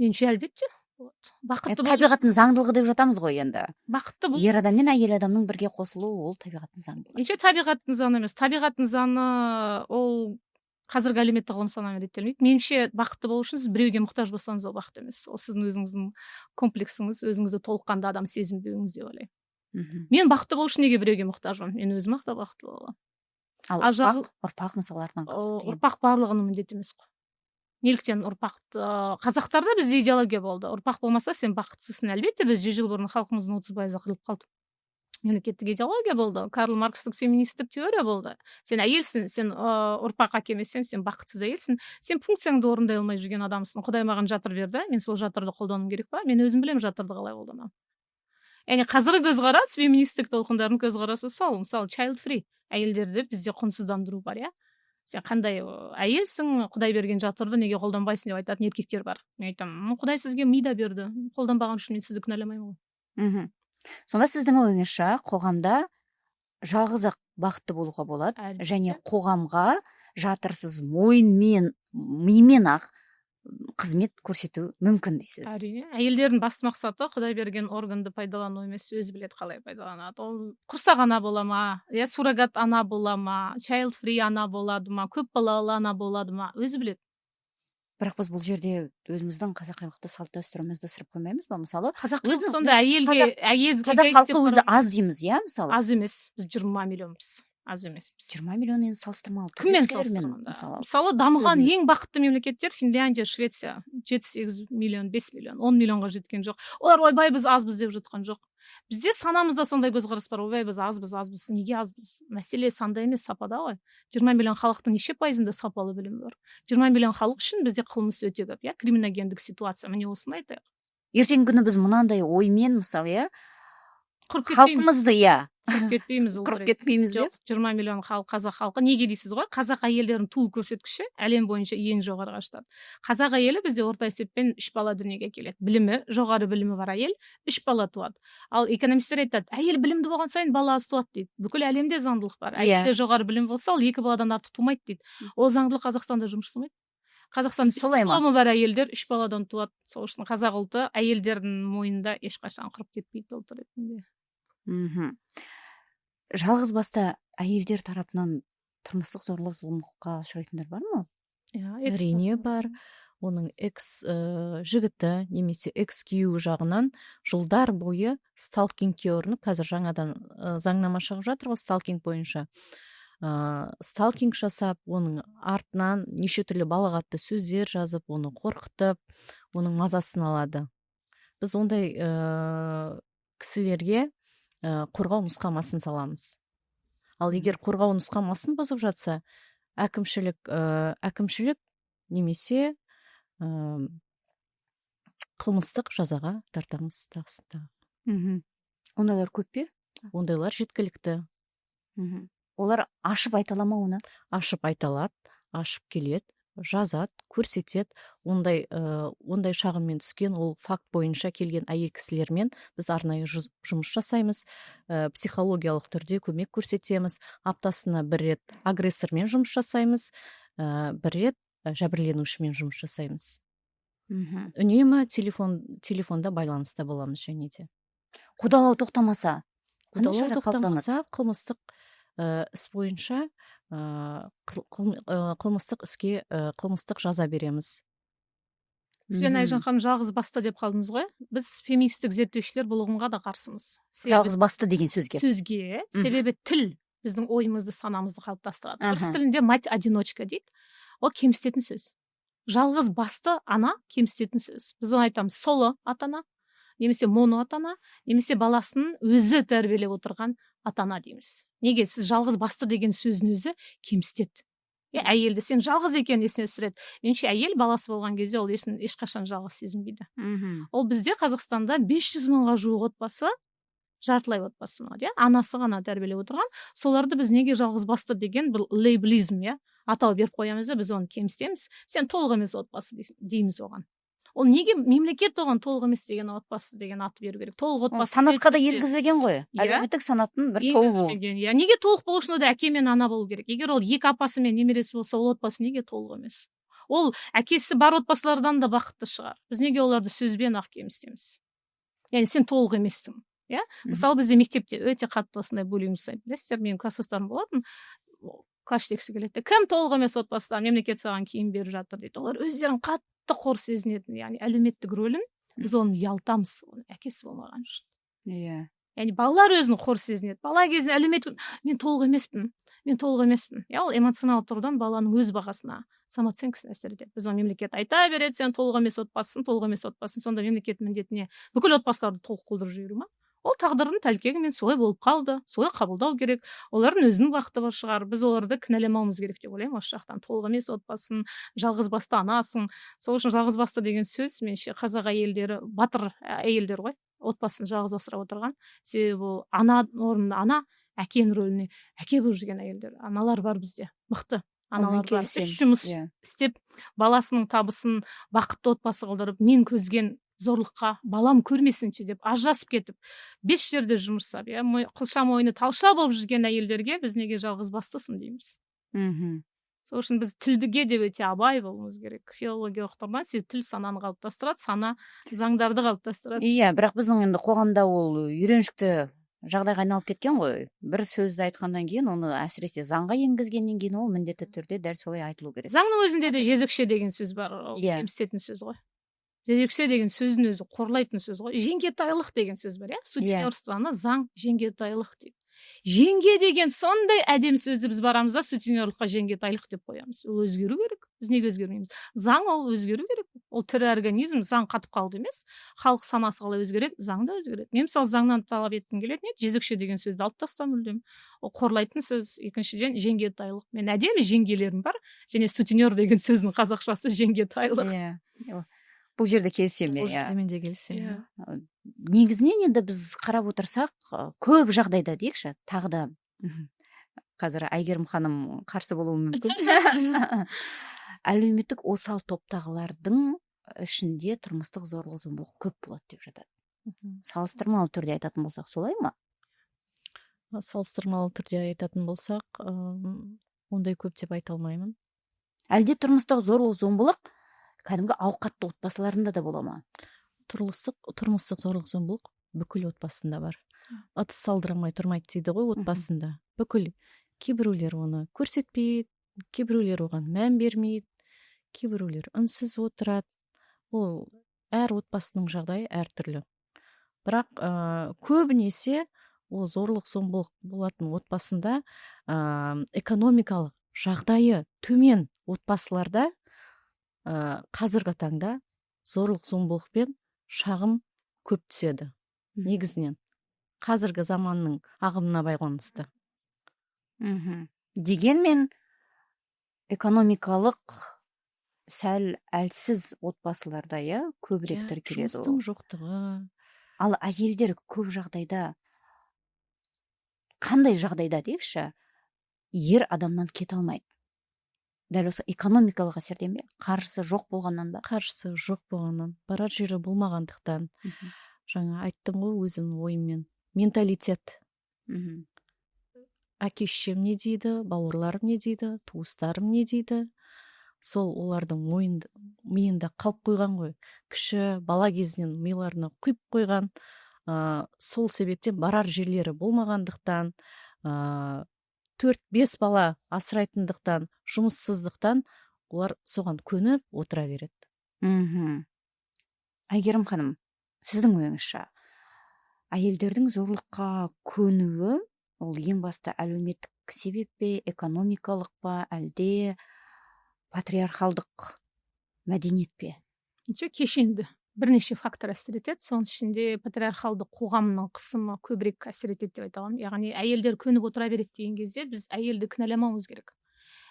Меніңше, әлбетте, болады. Бақытты. Табиғаттың заңдылығы деп жатамыз ғой енді. Бақытты бол. Ер адам мен әйел адамның бірге қосылуы — ол табиғаттың заңдылығы. Меніңше, табиғаттың заңы емес. Табиғаттың заңы ол қазіргі әлеуметтік ғылым санамен реттелмейді. Меніңше, бақытты болу үшін сіз біреуге мұқтаж болсаңыз, ол бақыт емес. Ол сіздің өзіңіздің комплексіңіз, өзіңізді толыққанды адам сезінбеуіңіз деп ойлаймын. Мен бақытты болу үшін неге біреуге мұқтажбын? Мен өзім ақ та бақытты бола аламын. Ал ұрпақ, мысалы, артынан. Ұрпақ барлығының міндеті емес қой. Неліктен ұрпақты? Қазақтарда бізде идеология болды: ұрпақ болмаса, сен бақытсызсың. Әлбетте, біз 100 жыл бұрын халқымыздың 30%-ы қырылып қалды. Мемлекеттік идеология болды, Карл Маркстік феминистік теория болды: сен әйелсің, сен ұрпақ әкелмесең, сен бақытсыз әйелсің, сен функцияңды орындай алмай жүрген адамсың. Құдай маған жатыр берді, мен сол жатырды қолдануым керек па? Мен өзім білемін жатырды қалай қолданамын. Яғни қазіргі көзқарас, феминистік толқындардың көзқарасы сол. Мысалы, child free әйелдерді бізде құнсыздандыру бар, иә. Сен қандай әйелсің, құдай берген жатырды неге қолданбайсың деп айтатын еркектер бар. Мен айтамын: құдай сізге ми да берді, қолданбаған үшін мен сізді кінәламаймын ғой. Сонда сіздің ойыңызша, қоғамда жалғыз ақ бақытты болуға болады? Әлбетте. Және қоғамға жатырсыз, мойынмен, мимен ақ қызмет көрсету мүмкін дейсіз. Әрине, әйелдердің басты мақсаты құдай берген органды пайдалану емес, өзі біледі қалай пайдаланады. Ол құрсақ ана бола ма, иә, суррогат ана бола ма, child free ана болады ма, көп балалы ана болады ма, өзі біледі. Бірақ біз бұл жерде өзіміздің қазақилықты, салт дәстүрімізді ысырып қоймаймыз ба, мысалы? Қазақ халқы сонда әйелге әйел Қазақ халқы өзі аз дейміз, иә, мысалы. Аз емес, біз 20 миллионбыз, аз емеспіз. 20 миллион енді салыстырмалы түрде Кіммен өзгелермен, салыстырғанда? Мысалы, Мысалы, дамыған көбіне. ең бақытты мемлекеттер — Финляндия, Швеция, 7-8 миллион, 5 миллион, 10 миллионға жеткен жоқ. Олар «ойбай, біз азбыз» деп жатқан жоқ. Бізде санамызда сондай көзқарас бар: ойбай, біз азбыз, азбыз. Неге азбыз? Мәселе санда емес, сапада ғой. 20 миллион халықтың неше пайызында сапалы білім бар? 20 миллион халық үшін бізде қылмыс өте көп, иә, криминогендік ситуация. Міне, осыны айтайық. Ертеңгі күні біз мынандай оймен, мысалы, иә, Құрып кетпейміз. халқымызды, иә. Құрып кетпейміз Құрып кетпейміз бе? Жоқ, 20 миллион халық, қазақ халқы. Неге дейсіз ғой? Қазақ әйелдерінің туу көрсеткіші әлем бойынша ең жоғарыға жатады. Қазақ әйелі бізде орта есеппен 3 бала дүниеге келеді. Білімі, жоғары білімі бар әйел 3 бала туады. Ал экономисттер айтады, әйел білімді болған сайын бала аз туады дейді. Бүкіл әлемде заңдылық бар. Әйелде жоғары білім болса, ол 2 баладан артық тумайды дейді. Ол заңдылық Қазақстанда жұмыс жасамайды. Қазақстанда Солай ма? дипломы бар әйелдер 3 баладан туады. Сол үшін қазақ ұлты әйелдердің мойнында ешқашан құрып кетпейді ұлт ретінде. Жалғыз басты әйелдер тарапынан тұрмыстық зорлық зомбылыққа ұшырайтындар бар ма? Иә, Әрине бар. Оның экс жігіті немесе экс күйеуі жағынан жылдар бойы сталкингке ұрынып, қазір жаңадан заңнама шығып жатыр ғой сталкинг бойынша. Сталкинг жасап, оның артынан неше түрлі балағатты сөздер жазып, оны қорқытып, оның мазасын алады. Біз ондай кісілерге қорғау нұсқамасын саламыз. Ал егер қорғау нұсқамасын бұзып жатса, әкімшілік немесе қылмыстық жазаға тартамыз тағысын тағы. Ондайлар көп пе? Ондайлар жеткілікті. Олар ашып айта ала ма оны? Ашып айта алады, ашып келеді, жазады, көрсетеді. Ондай шағыммен түскен, ол факт бойынша келген әйел кісілермен біз арнайы жұмыс жасаймыз, психологиялық түрде көмек көрсетеміз. Аптасына бір рет агрессормен жұмыс жасаймыз, бір рет жәбірленушімен жұмыс жасаймыз. Үнемі телефонда байланыста боламыз және де. Қудалау тоқтамаса, қандай Қудалау шара қабылданады? тоқтамаса, қылмыстық іс бойынша қылмыстық іске қылмыстық жаза береміз. Сіз жаңа, Айжан ханым, жалғыз басты деп қалдыңыз ғой. Біз, феминистік зерттеушілер, бұл ұғымға да қарсымыз. Жалғыз басты деген сөзге. Сөзге. Себебі тіл біздің ойымызды, санамызды қалыптастырады. Орыс тілінде мать одиночка дейді. Ол кемсітетін сөз. Жалғыз басты ана кемсітетін сөз. Біз оны айтамыз соло ата ана, немесе моно ата ана, немесе баласын өзі тәрбиелеп отырған ата ана дейміз. Неге? Сіз жалғыз басты деген сөздің өзі кемсітеді. Иә, әйелді сен жалғыз екенін есіне түсіреді. Меніңше, әйел баласы болған кезде ол есін ешқашан жалғыз сезінбейді. Ол бізде Қазақстанда 500 мыңға жуық отбасы жартылай отбасы ма, иә, анасы ғана тәрбиелеп отырған. Соларды біз неге жалғыз басты деген бір лейблизм, иә, атау беріп қоямыз да, біз оны кемсітеміз. Сен толық емес отбасы дейміз оған. Ол неге мемлекет оған толық емес деген отбасы деген ат беру керек? Толық отбасы санатқа да енгізілген ғой. Әлеуметтік санаттың бір тобы ол. Иә, неге толық болу үшін онда әке мен ана болу керек? Егер ол екі апасы мен немересі болса, ол отбасы неге толық емес? Ол әкесі бар отбасылардан да бақытты шығар. Біз неге оларды сөзбен ақ кемсітеміз? Яғни сен толық емессің. Иә, мысалы, бізде мектепте өте қатты осындай буллинг жасайды, білесіздер. Менің класстастарым болатын, класс жетекшісі келеді: «Кім толық емес отбасыдан? Мемлекет саған киім беріп жатыр», – дейді. Олар өздерін қатты қор сезінетін, яғни әлеуметтік рөлін. Біз оны ұялтамыз, оның әкесі болмаған үшін. Яғни балалар өзін қор сезінеді бала кезінде, әлеуметтік мен толық емеспін, мен толық емеспін. Иә, ол эмоционалды тұрғыдан баланың өз бағасына, самооценкасына әсер етеді. Біз оны мемлекет айта береді: «Сен толық емес отбасысың, толық емес отбасысың». Сонда мемлекет міндетіне бүкіл отбасыларды толық қылдырып жіберу ма? Ол тағдырдың тәлкегімен солай болып қалды, солай қабылдау керек. Олардың өзінің бақыты бар шығар, біз оларды кінәламауымыз керек деп ойлаймын осы жақтан. Толық емес отбасың, жалғыз басты анасың. Сол үшін жалғыз басты деген сөз, меніңше, қазақ әйелдері батыр әйелдер ғой, отбасын жалғыз асырап отырған. Себебі ол ана орнына ана, әкенің рөліне әке болып жүрген әйелдер, аналар бар бізде, мықты аналар бар. Үш жұмыс істеп, баласының табысын бақытты отбасы қылдырып, мен көзген зорлыққа балам көрмесінші деп ажырасып кетіп, бес жерде жұмыс жасап, иә, қылша мойны талша болып жүрген әйелдерге біз неге жалғыз бастысың дейміз? Сол үшін біз тілге де өте абай болуымыз керек филологиялық тұрғыдан, себебі тіл сананы қалыптастырады, сана заңдарды қалыптастырады. Иә, бірақ біздің енді қоғамда ол үйреншікті жағдайға айналып кеткен ғой. Бір сөзді айтқаннан кейін, оны әсіресе заңға енгізгеннен кейін, ол міндетті түрде дәл солай айтылу керек. Заңның өзінде де жезөкше деген сөз бар, ол кемсітетін сөз ғой. Жезөкше деген сөздің өзі қорлайтын сөз ғой. Жеңгетайлық деген сөз бар, иә, сутенерствоны заң жеңгетайлық дейді. Жеңге деген сондай әдемі сөзді біз барамыз да, сутенерлыққа жеңгетайлық деп қоямыз. Ол өзгеру керек. Біз неге өзгермейміз? Заң ол өзгеру керек, ол тірі организм. Заң қатып қалды емес. Халық санасы қалай өзгереді, заң да өзгереді. Мен, мысалы, заңнан талап еткім келетін еді: жезөкше деген сөзді алып таста мүлдем, ол қорлайтын сөз. Екіншіден, жеңгетайлық. Мен әдемі жеңгелерім бар. Және сутенер деген сөздің қазақшасы жеңгетайлық. Иә, Бұл жерде келісемін Бұл мен, иә. жерде мен де келісемін. Иә. Негізінен енді біз қарап отырсақ, көп жағдайда дейікші, тағы да қазір Әйгерім ханым қарсы болуы мүмкін, әлеуметтік осал топтағылардың ішінде тұрмыстық зорлық зомбылық көп болады деп жатады. Салыстырмалы түрде айтатын болсақ, солай ма? Салыстырмалы түрде айтатын болсақ, ондай көп деп айта алмаймын. Әлде тұрмыстық зорлық зомбылық кәдімгі ауқатты отбасыларында да бола ма? Тұрмыстық зорлық зомбылық бүкіл отбасында бар. Ыдыс салдырамай тұрмайды дейді ғой. Отбасында бүкіл, кейбіреулер оны көрсетпейді, кейбіреулер оған мән бермейді, кейбіреулер үнсіз отырады. Ол әр отбасының жағдайы әртүрлі, бірақ көбінесе ол зорлық зомбылық болатын отбасында, экономикалық жағдайы төмен отбасыларда қазіргі таңда зорлық зомбылықпен шағым көп түседі негізінен, қазіргі заманның ағымына байланысты. Дегенмен экономикалық сәл әлсіз отбасыларда, иә, көбірек тіркеледі. Жұмыстың ол. жоқтығы. Ал әйелдер көп жағдайда, қандай жағдайда дейікші, ер адамнан кете алмайды? Дәл осы экономикалық әсерден бе, қаржысы жоқ болғаннан ба? Қаржысы жоқ болғаннан, барар жері болмағандықтан. Жаңа айттым ғой, өзімнің ойыммен, менталитет. Әке шешем не дейді, бауырларым не дейді, туыстарым не дейді, сол олардың миында қалып қойған ғой, кіші бала кезінен миларына құйып қойған. Сол себептен барар жерлері болмағандықтан, төрт бес бала асырайтындықтан, жұмыссыздықтан олар соған көніп отыра береді. Әйгерім ханым, сіздің ойыңызша, әйелдердің зорлыққа көнуі ол ең басты әлеуметтік себеп пе, экономикалық па, әлде патриархалдық мәдениет пе? Жоқ, кешенді бірнеше фактор әсер етеді. Соның ішінде патриархалды қоғамның қысымы көбірек әсер етеді деп айта аламын. Яғни әйелдер көніп отыра береді деген кезде біз әйелді кінәламауымыз керек.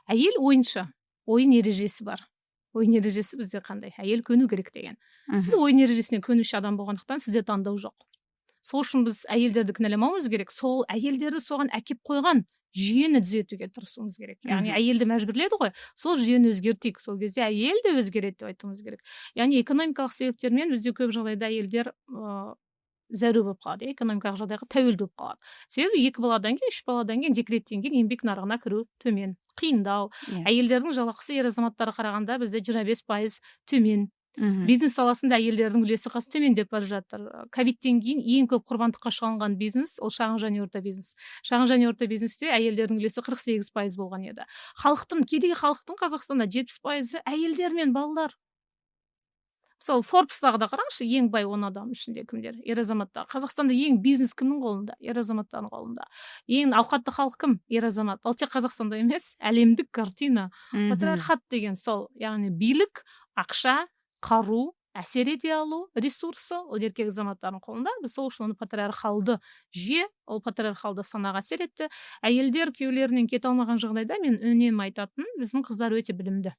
Әйел ойыншы, ойын ережесі бар. Ойын ережесі бізде қандай? Әйел көну керек деген. Сіз ойын ережесіне көнуші адам болғандықтан, сізде таңдау жоқ. Сол үшін біз әйелдерді кінәламауымыз керек, сол әйелдерді соған әкеп қойған жүйені түзетуге тырысуымыз керек. Яғни әйелді мәжбүрледі ғой, сол жүйені өзгертейік, сол кезде әйел де өзгереді деп айтуымыз керек. Яғни экономикалық себептермен бізде көп жағдайда әйелдер зәру болып қалады, иә, экономикалық жағдайға тәуелді болып қалады. Себебі екі баладан кейін, үш баладан кейін, декреттен кейін еңбек нарығына кіру төмен, қиындау. Әйелдердің жалақысы ер азаматтарға қарағанда бізде 25% төмен. Бизнес саласында әйелдердің үлесі қазір төмендеп бара жатыр. Ковидтен кейін ең көп құрбандыққа шалынған бизнес ол шағын және орта бизнес. Шағын және орта бизнесте әйелдердің үлесі 48% болған еді. Халықтың, кедей халықтың Қазақстанда 70%-ы әйелдер мен балалар. Мысалы, Форбстағы да қараңызшы, ең бай 10 адам ішінде кімдер? Ер азаматтар. Қазақстанда ең бизнес кімнің қолында? Ер азаматтардың қолында. Ең ауқатты халық кім? Ер азамат. Ал тек Қазақстанда емес, әлемдік картина. Патриархат деген сол, яғни билік, ақша, қару, әсер ете алу ресурсы ол еркек азаматтардың қолында. Біз сол үшін оны патриархалды жүйе, ол патриархалды санаға әсер етті. Әйелдер күйеулерінен кете алмаған жағдайда мен үнемі айтатын, біздің қыздар өте білімді.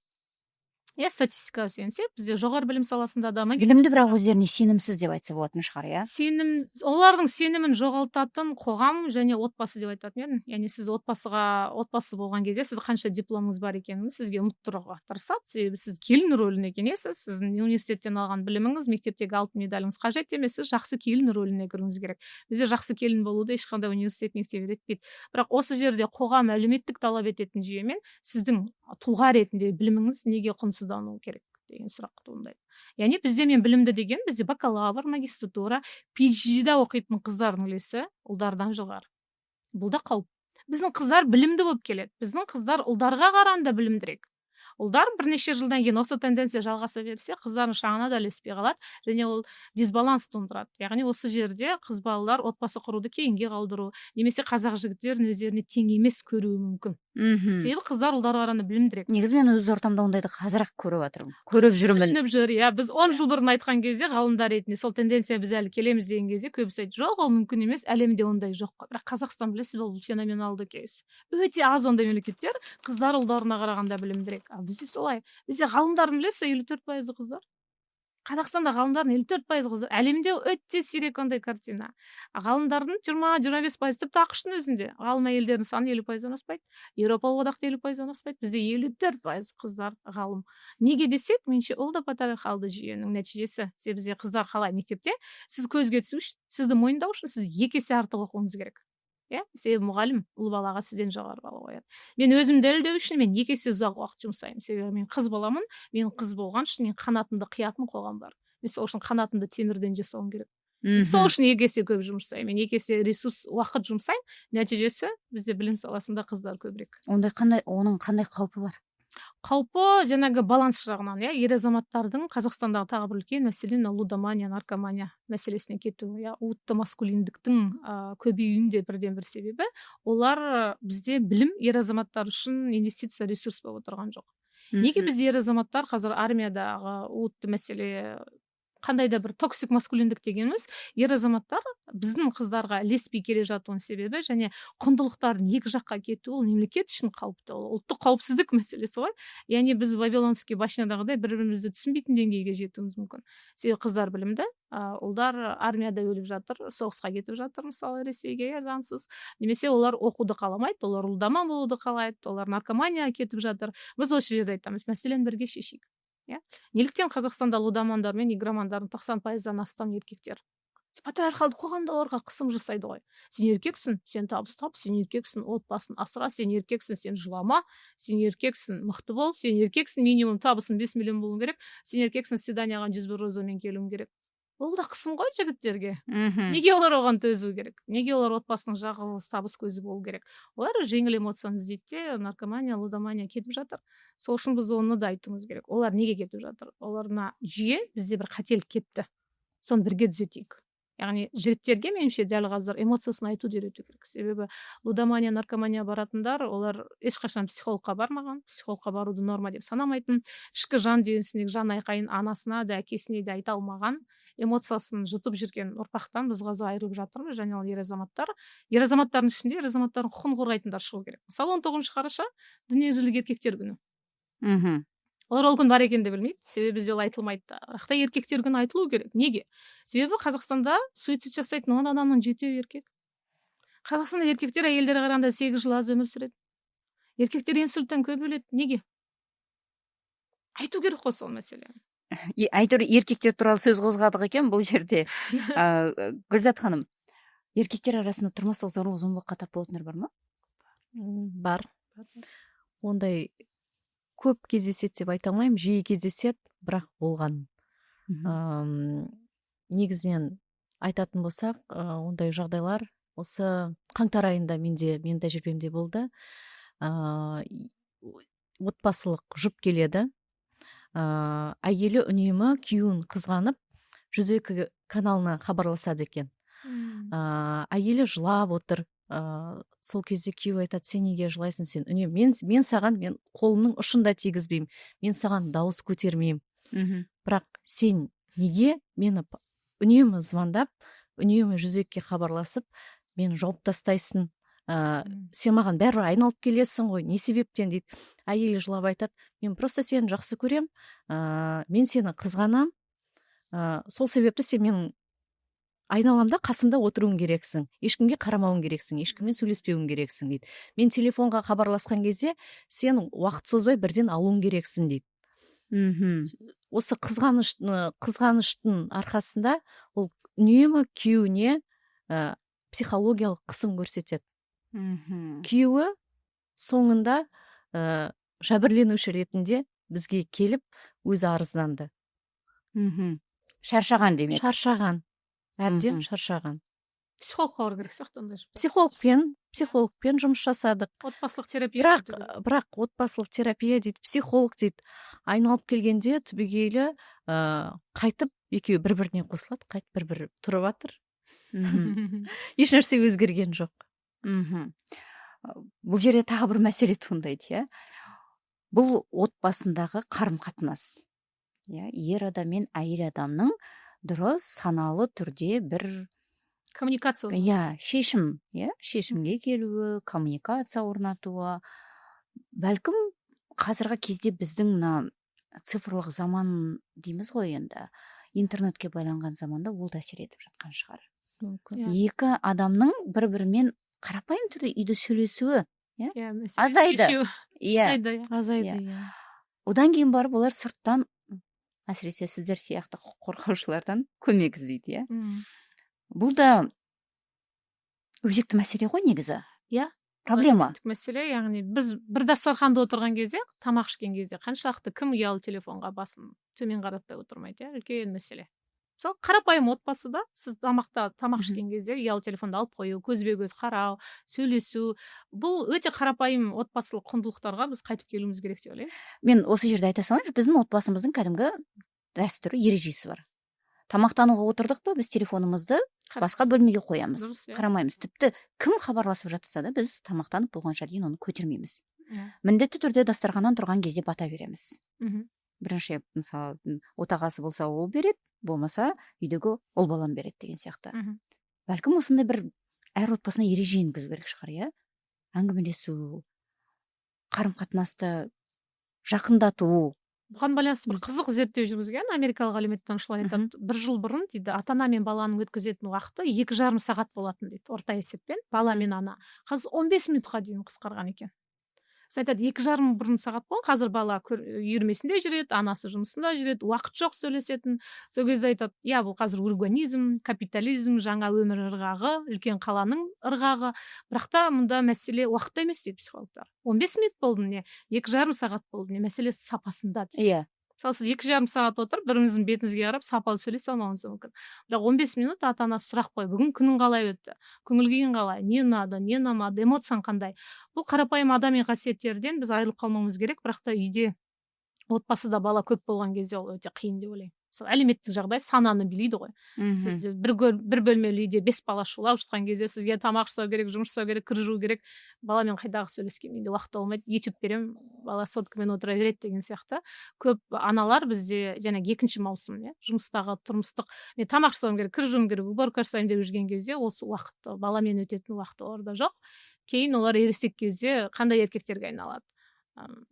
Иә, статистикаға сүйенсек, бізде жоғары білім саласында да Білімді, бірақ өздеріне сенімсіз деп айтса болатын шығар, иә? Сенім, олардың сенімін жоғалтатын қоғам және отбасы деп айтатын едім. Яғни сіз отбасыға, отбасы болған кезде сіз қанша дипломыңыз бар екенін сізге ұмыттыруға тырысады. Себебі сіз келін рөліне кенесіз, сіздің университеттен алған біліміңіз, мектептегі алтын медаліңіз қажет емес, сіз жақсы келін рөліне кіруіңіз керек. Бізде жақсы келін болуды ешқандай университет, мектеп үйретпейді. Бірақ осы жерде қоғам, әлеуметтік талап ететін жүйемен сіздің тұлға ретінде біліміңіз неге құнсыздануы керек деген сұрақ туындайды. Яғни бізде, мен білімді деген, бізде бакалавр, магистратура, PhD-да оқитын қыздардың үлесі ұлдардан жоғары. Бұл да қауіп. Біздің қыздар білімді болып келеді. Біздің қыздар ұлдарға қарағанда білімдірек. Ұлдар бірнеше жылдан кейін осы тенденция жалғаса берсе, қыздардың шаңына да ілеспей қалады және ол дисбаланс тудырады. Яғни осы жерде қыз балалар отбасы құруды кейінге қалдыру немесе қазақ жігіттерін өздеріне тең емес көруі мүмкін. Себебі қыздар ұлдарға қарағанда білімдірек. Негізі мен өз ортамда ондайды қазір ақ көріп жатырмын, көріп жүрмін. Көрініп жүр, иә. Біз 10 жыл бұрын айтқан кезде, ғалымдар ретінде, сол тенденция біз әлі келеміз деген кезде, көбісі айтты: «Жоқ, ол мүмкін емес, әлемде ондай жоқ қой». Бірақ Қазақстан, білесіз бе, ол феноменалды кейс. Өте аз ондай мемлекеттер, қыздар ұлдарына қарағанда білімдірек. Ал бізде солай. Бізде ғалымдардың, білесіз, 54%-ы қыздар. Қазақстанда ғалымдардың 54% қыздар. Әлемде өте сирек ондай картина. Ғалымдардың 20-25%, тіпті АҚШ-тың өзінде ғалым әйелдердің саны 50%-дан аспайды. Еуропалық одақта 50%-дан аспайды. Бізде 54% қыздар ғалым. Неге десек, меніңше, ол да патриархалды жүйенің нәтижесі. Себебі бізде қыздар қалай мектепте, сіз көзге түсу үшін, сізді мойындау үшін сіз екі есе артық оқуыңыз керек. Иә, себебі мұғалім ұл балаға сізден жоғары балл қояды. Мен өзім дәлелдеу үшін мен екі есе ұзақ уақыт жұмсаймын. Себебі мен қыз баламын, мен қыз болған үшін мен қанатымды қиятын қоғам бар. Мен сол үшін қанатымды темірден жасауым керек. Сол үшін екі есе көп жұмыс жасаймын. Мен екі есе ресурс, уақыт жұмсаймын. Нәтижесі, бізде білім саласында қыздар көбірек. Ондай қандай, оның қандай қаупі бар? Қаупі жаңағы баланс жағынан, иә, ер азаматтардың Қазақстандағы тағы бір үлкен мәселе мына лудомания, наркомания мәселесіне кету, иә, уытты маскулиндіктің көбеюінің де бірден бір себебі. Олар бізде білім ер азаматтар үшін инвестиция, ресурс болып отырған жоқ. Неге бізде ер азаматтар қазір армиядағы уытты мәселе, қандай да бір токсик маскулиндік дегеніміз, ер азаматтар біздің қыздарға ілеспей келе жатуының себебі және құндылықтардың екі жаққа кетуі, ол мемлекет үшін қауіпті, ол ұлттық қауіпсіздік мәселесі ғой. Яғни біз Вавилонский башнядағыдай бір бірімізді түсінбейтін деңгейге жетуіміз мүмкін. Себебі қыздар білімді, ұлдар армияда өліп жатыр, соғысқа кетіп жатыр, мысалы, Ресейге, иә, заңсыз, немесе олар оқуды қаламайды, олар лудоман болуды қалайды, олар наркоманияға кетіп жатыр. Біз осы жерде айтамыз: мәселені бірге шешейік. Иә, неліктен Қазақстанда лудомандар мен игромандардың 90%-дан астам еркектер? Патриархалды қоғамда оларға қысым жасайды ғой: сен еркексің, сен табыс тап, сен еркексің, отбасын асыра, сен еркексің, сен жылама, сен еркексің, мықты бол, сен еркексің, минимум табысың 5 миллион болу керек, сен еркексің, свиданияға 101 розамен келуің керек. Ол да қысым ғой жігіттерге. Неге олар оған төзу керек? Неге олар отбасының жалғыз табыс көзі болу керек? Олар жеңіл эмоцияны іздейді де, наркомания, лудомания кетіп жатыр. Сол үшін біз оны да айтуымыз керек: олар неге кетіп жатыр? Олар мына жүйе, бізде бір қателік кетті, соны бірге түзетейік. Яғни жігіттерге, меніңше, дәл қазір эмоциясын айтуды үйрету керек. Себебі лудомания, наркомания баратындар, олар ешқашан психологқа бармаған, психологқа баруды норма деп санамайтын, ішкі жан дүниесіндегі жан айқайын анасына да, әкесіне де айта алмаған, эмоциясын жұтып жүрген ұрпақтан біз қазір айырылып жатырмыз. Және ол ер азаматтар, ер азаматтардың ішінде ер азаматтардың құқығын қорғайтындар шығу керек. Мысалы, 19 қараша — Дүниежүзілік еркектер күні. Олар ол күн бар екенін де білмейді, себебі бізде ол айтылмайды да. Бірақ та еркектер күні айтылу керек. Неге? Себебі Қазақстанда суицид жасайтын 10 адамның жетеуі еркек. Қазақстанда еркектер әйелдерге қарағанда 8 жыл аз өмір сүреді. Еркектер инсульттан көп өледі. Неге? Айту керек қой сол мәселені. Әйтеуір еркектер туралы сөз қозғадық екен бұл жерде. Гүлзат ханым, еркектер арасында тұрмыстық зорлық зомбылыққа тап болатындар бар ма? Бар. Ондай көп кездеседі деп айта алмаймын, жиі кездеседі, бірақ болған. Негізінен айтатын болсақ, ондай жағдайлар осы қаңтар айында менде, менің тәжірибемде болды. Отбасылық жұп келеді, әйелі үнемі күйеуін қызғанып, 102 каналына хабарласады екен. Әйелі жылап отыр. Сол кезде күйеуі айтады: «Сен неге жылайсың? Сен үнемі мен саған, мен қолымның ұшын да тигізбеймін, мен саған дауыс көтермеймін, бірақ сен неге мені үнемі звондап, үнемі 102-ге хабарласып, мені жауып тастайсың? Сен маған бәрібір айналып келесің ғой, не себептен?» — дейді. Әйелі жылап айтады: «Мен просто сені жақсы көрем, мен сені қызғанам, сол себепті сен менің айналамда, қасымда отыруың керексің, ешкімге қарамауың керексің, ешкіммен сөйлеспеуің керексің», — дейді. «Мен телефонға хабарласқан кезде сен уақыт созбай бірден алуың керексің», — дейді. Осы қызғаныштың арқасында ол үнемі күйеуіне психологиялық қысым көрсетеді. Күйеуі соңында жәбірленуші ретінде бізге келіп, өзі арызданды. Шаршаған демек. Шаршаған, әбден шаршаған. Психологқа бару керек сияқты ондай. Психологпен жұмыс жасадық. Отбасылық терапия. Бірақ отбасылық терапия дейді, психолог дейді, айналып келгенде түбегейлі қайтып екеуі бір біріне қосылады, қайтып бір бірі тұрып жатыр. Ешнәрсе өзгерген жоқ. Бұл жерде тағы бір мәселе туындайды, иә. Бұл отбасындағы қарым қатынас, иә, ер адам мен әйел адамның дұрыс, саналы түрде бір коммуникация. Иә, шешім, иә, шешімге келуі, коммуникация орнатуы. Бәлкім, қазіргі кезде біздің мына Цифрлық заман дейміз ғой енді, интернетке байланған заманда ол да әсер етіп жатқан шығар. Мүмкін. Екі адамның бір бірімен қарапайым түрде үйде сөйлесуі Иә, мәселе азайды. шешеу. Азайды, иә. Азайды. Иә. Одан кейін барып олар сырттан, әсіресе сіздер сияқты құқық қорғаушылардан көмек іздейді, иә. Бұл да өзекті мәселе ғой негізі. Проблема. Әлеуметтік мәселе, яғни біз бір дастарханда отырған кезде, тамақ ішкен кезде қаншалықты кім ұялы телефонға басын төмен қаратпай отырмайды, иә, үлкен мәселе. Мысалы, қарапайым отбасыда сіз тамақ ішкен кезде ұялы телефонды алып қою, көзбе көз қарау, сөйлесу, бұл өте қарапайым отбасылық құндылықтарға біз қайтып келуіміз керек деп ойлаймын. Мен осы жерде айта салайыншы, біздің отбасымыздың кәдімгі дәстүрі, ережесі бар. Тамақтануға отырдық па, біз телефонымызды басқа бөлмеге қоямыз, Дұрыс, иә. қарамаймыз. Тіпті кім хабарласып жатса да, біз тамақтанып болғанша дейін оны көтермейміз. Міндетті түрде дастарханнан тұрған кезде бата береміз. Бірінші, мысалы, отағасы болса, ол береді, болмаса үйдегі ұл балам береді деген сияқты. Бәлкім, осындай бір әр отбасына ереже енгізу керек шығар, иә, әңгімелесу, қарым қатынасты жақындату. Бұған байланысты бір қызық зерттеу жүргізген америкалық әлеуметтанушылар айтады: бір жыл бұрын, дейді, ата ана мен баланың өткізетін уақыты 2,5 сағат болатын, дейді, орта есеппен бала мен ана. Қазір 15 минутқа дейін қысқарған екен. Сосын айтады, 2,5 бұрын сағат болған, қазір бала үйірмесінде жүреді, анасы жұмысында жүреді, уақыт жоқ сөйлесетін. Сол кезде айтады, иә, бұл қазір урбанизм, капитализм, жаңа өмір ырғағы, үлкен қаланың ырғағы, бірақ та мұнда мәселе уақытта емес, дейді психологтар. 15 минут болды не, 2,5 сағат болды не, мәселе сапасында, дейді. Мысалы, сіз 2,5 сағат отырып, бір біріңіздің бетіңізге қарап, сапалы сөйлесе алмауыңыз мүмкін, бірақ 15 минут ата анасы сұрақ қойып: бүгін күнің қалай өтті, көңіл күйің қалай, не ұнады, не ұнамады, эмоцияң қандай? Бұл қарапайым адами қасиеттерден біз айырылып қалмауымыз керек. Бірақ та үйде, отбасыда бала көп болған кезде ол өте қиын деп ойлаймын. Мысалы, әлеуметтік жағдай сананы билейді ғой. Сіз бір бөлмелі үйде бес бала шулап жатқан кезде сізге тамақ жасау керек, жұмыс жасау керек, кір жуу керек. Баламен қайдағы сөйлескен, менде уақыт болмайды, Ютуб беремін, бала соткамен отыра береді деген сияқты. Көп аналар бізде жаңағы екінші маусым, иә, жұмыстағы, тұрмыстық, мен тамақ жасауым керек, кір жууым керек, уборка жасаймын деп жүрген кезде осы уақыт, баламен өтетін уақыт оларда жоқ. Кейін олар ересек кезде қандай еркектерге айналады?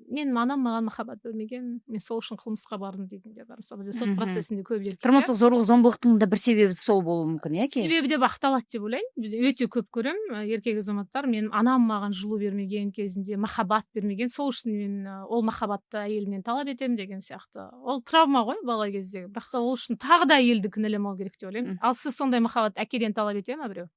Менің анам маған махаббат бермеген, мен сол үшін қылмысқа бардым дейтіндер бар. Мысалы, бізде сот процесінде көп еркектер Тұрмыстық зорлық зомбылықтың да бір себебі сол болуы мүмкін, иә, кейін. Себебі деп ақталады деп ойлаймын. Біз өте көп көремін, еркек азаматтар: менің анам маған жылу бермеген кезінде, махаббат бермеген, сол үшін мен ол махаббатты әйелімнен талап етемін деген сияқты. Ол травма ғой бала кездегі, бірақ та ол үшін тағы да әйелді кінәламау керек деп ойлаймын. Ал сіз сондай махаббат әкеден талап ете ма біреу?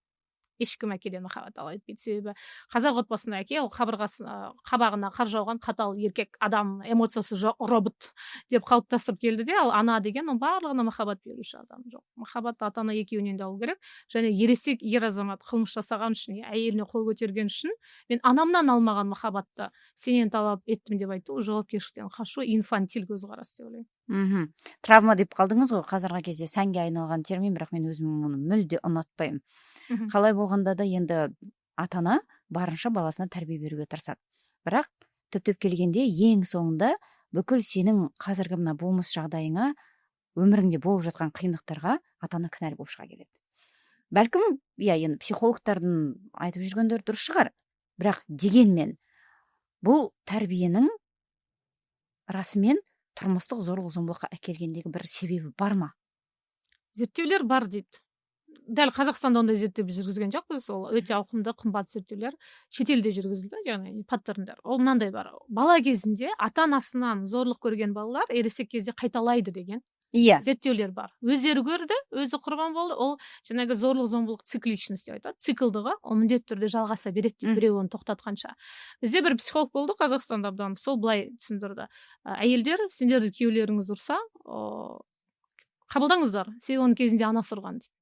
Ешкім әкеден махаббат талап етпейді, себебі қазақ отбасында әке ол қабырғасы, қабағына қар жауған қатал еркек адам, эмоциясы жоқ робот деп қалыптастырып келді де. Ал ана деген ол барлығына махаббат беруші адам. Жоқ, махаббатты ата ана екеуінен де алу керек. Және ересек ер азамат қылмыс жасаған үшін, әйеліне қол көтерген үшін мен анамнан алмаған махаббатты сенен талап еттім деп айту жауапкершіліктен қашу, инфантил көзқарас деп ойлаймын. Травма деп қалдыңыз ғой, қазіргі кезде сәнге айналған термин, бірақ мен өзім оны мүлде ұнатпаймын. Қалай болғанда да енді ата ана барынша баласына тәрбие беруге тырысады, бірақ түптеп келгенде, ең соңында бүкіл сенің қазіргі мына болмыс жағдайыңа, өміріңде болып жатқан қиындықтарға ата ана кінәлі болып шыға келеді. Бәлкім, иә, енді психологтардың айтып жүргендері дұрыс шығар, бірақ дегенмен бұл тәрбиенің расымен тұрмыстық зорлық зомбылыққа әкелгендегі бір себебі бар ма? Зерттеулер бар дейді. Дәл Қазақстанда ондай зерттеу біз жүргізген жоқпыз, ол өте ауқымды, қымбат зерттеулер шетелде жүргізілді. Яғни паттерндар ол мынандай бар: бала кезінде ата анасынан зорлық көрген балалар ересек кезде қайталайды деген зерттеулер бар. Өздері көрді, өзі құрбан болды, ол жаңағы зорлық зомбылық цикличность деп айтады, циклды ғой, ол міндетті түрде жалғаса береді дейді, біреу оны тоқтатқанша. Бізде бір психолог болды Қазақстанда, Абданов, сол былай түсіндірді: Әйелдер, сендерді күйеулеріңіз ұрса, қабылдаңыздар, себебі оның кезінде анасы ұрған, дейді.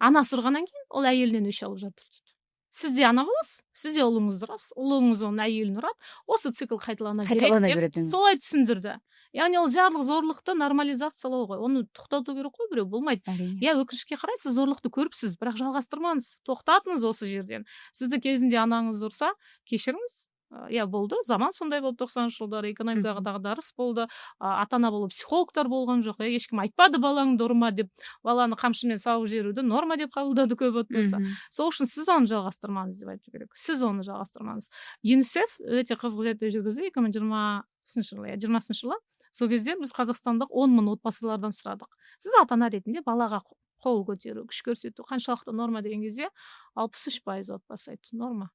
Анасы ұрғаннан кейін ол әйелінен өш алып жатыр, дейді. Сіз де ана боласыз, сіз де ұлыңызды ұрасыз, ұлыңыз оның әйелін ұрады, осы цикл қайталана береді Қайталана деп береді. солай түсіндірді. Яғни ол жарлық зорлықты нормализациялау ғой, оны тоқтату керек қой біреу, болмайды. Иә, өкінішке қарай, сіз зорлықты көріпсіз, бірақ жалғастырмаңыз, тоқтатыңыз осы жерден. Сізді кезінде анаңыз ұрса, кешіріңіз. Иә, болды, заман сондай болды, 90-жылдары экономикаға дағдарыс болды, ата ана болып психологтар болған жоқ, иә, ешкім айтпады балаңды ұрма деп, баланы қамшымен салып жіберуді норма деп қабылдады көп отбасы. Сол үшін сіз оны жалғастырмаңыз деп айту керек, сіз оны жалғастырмаңыз. ЮНИСЕФ өте қызық зерттеу жүргізді 2020 Жылы, иә, 20-жылы. Сол кезде біз қазақстандық 10 000 отбасылардан сұрадық: сіз ата ана ретінде балаға қол көтеру, күш көрсету қаншалықты норма деген кезде, 63% отбасы айтты: норма.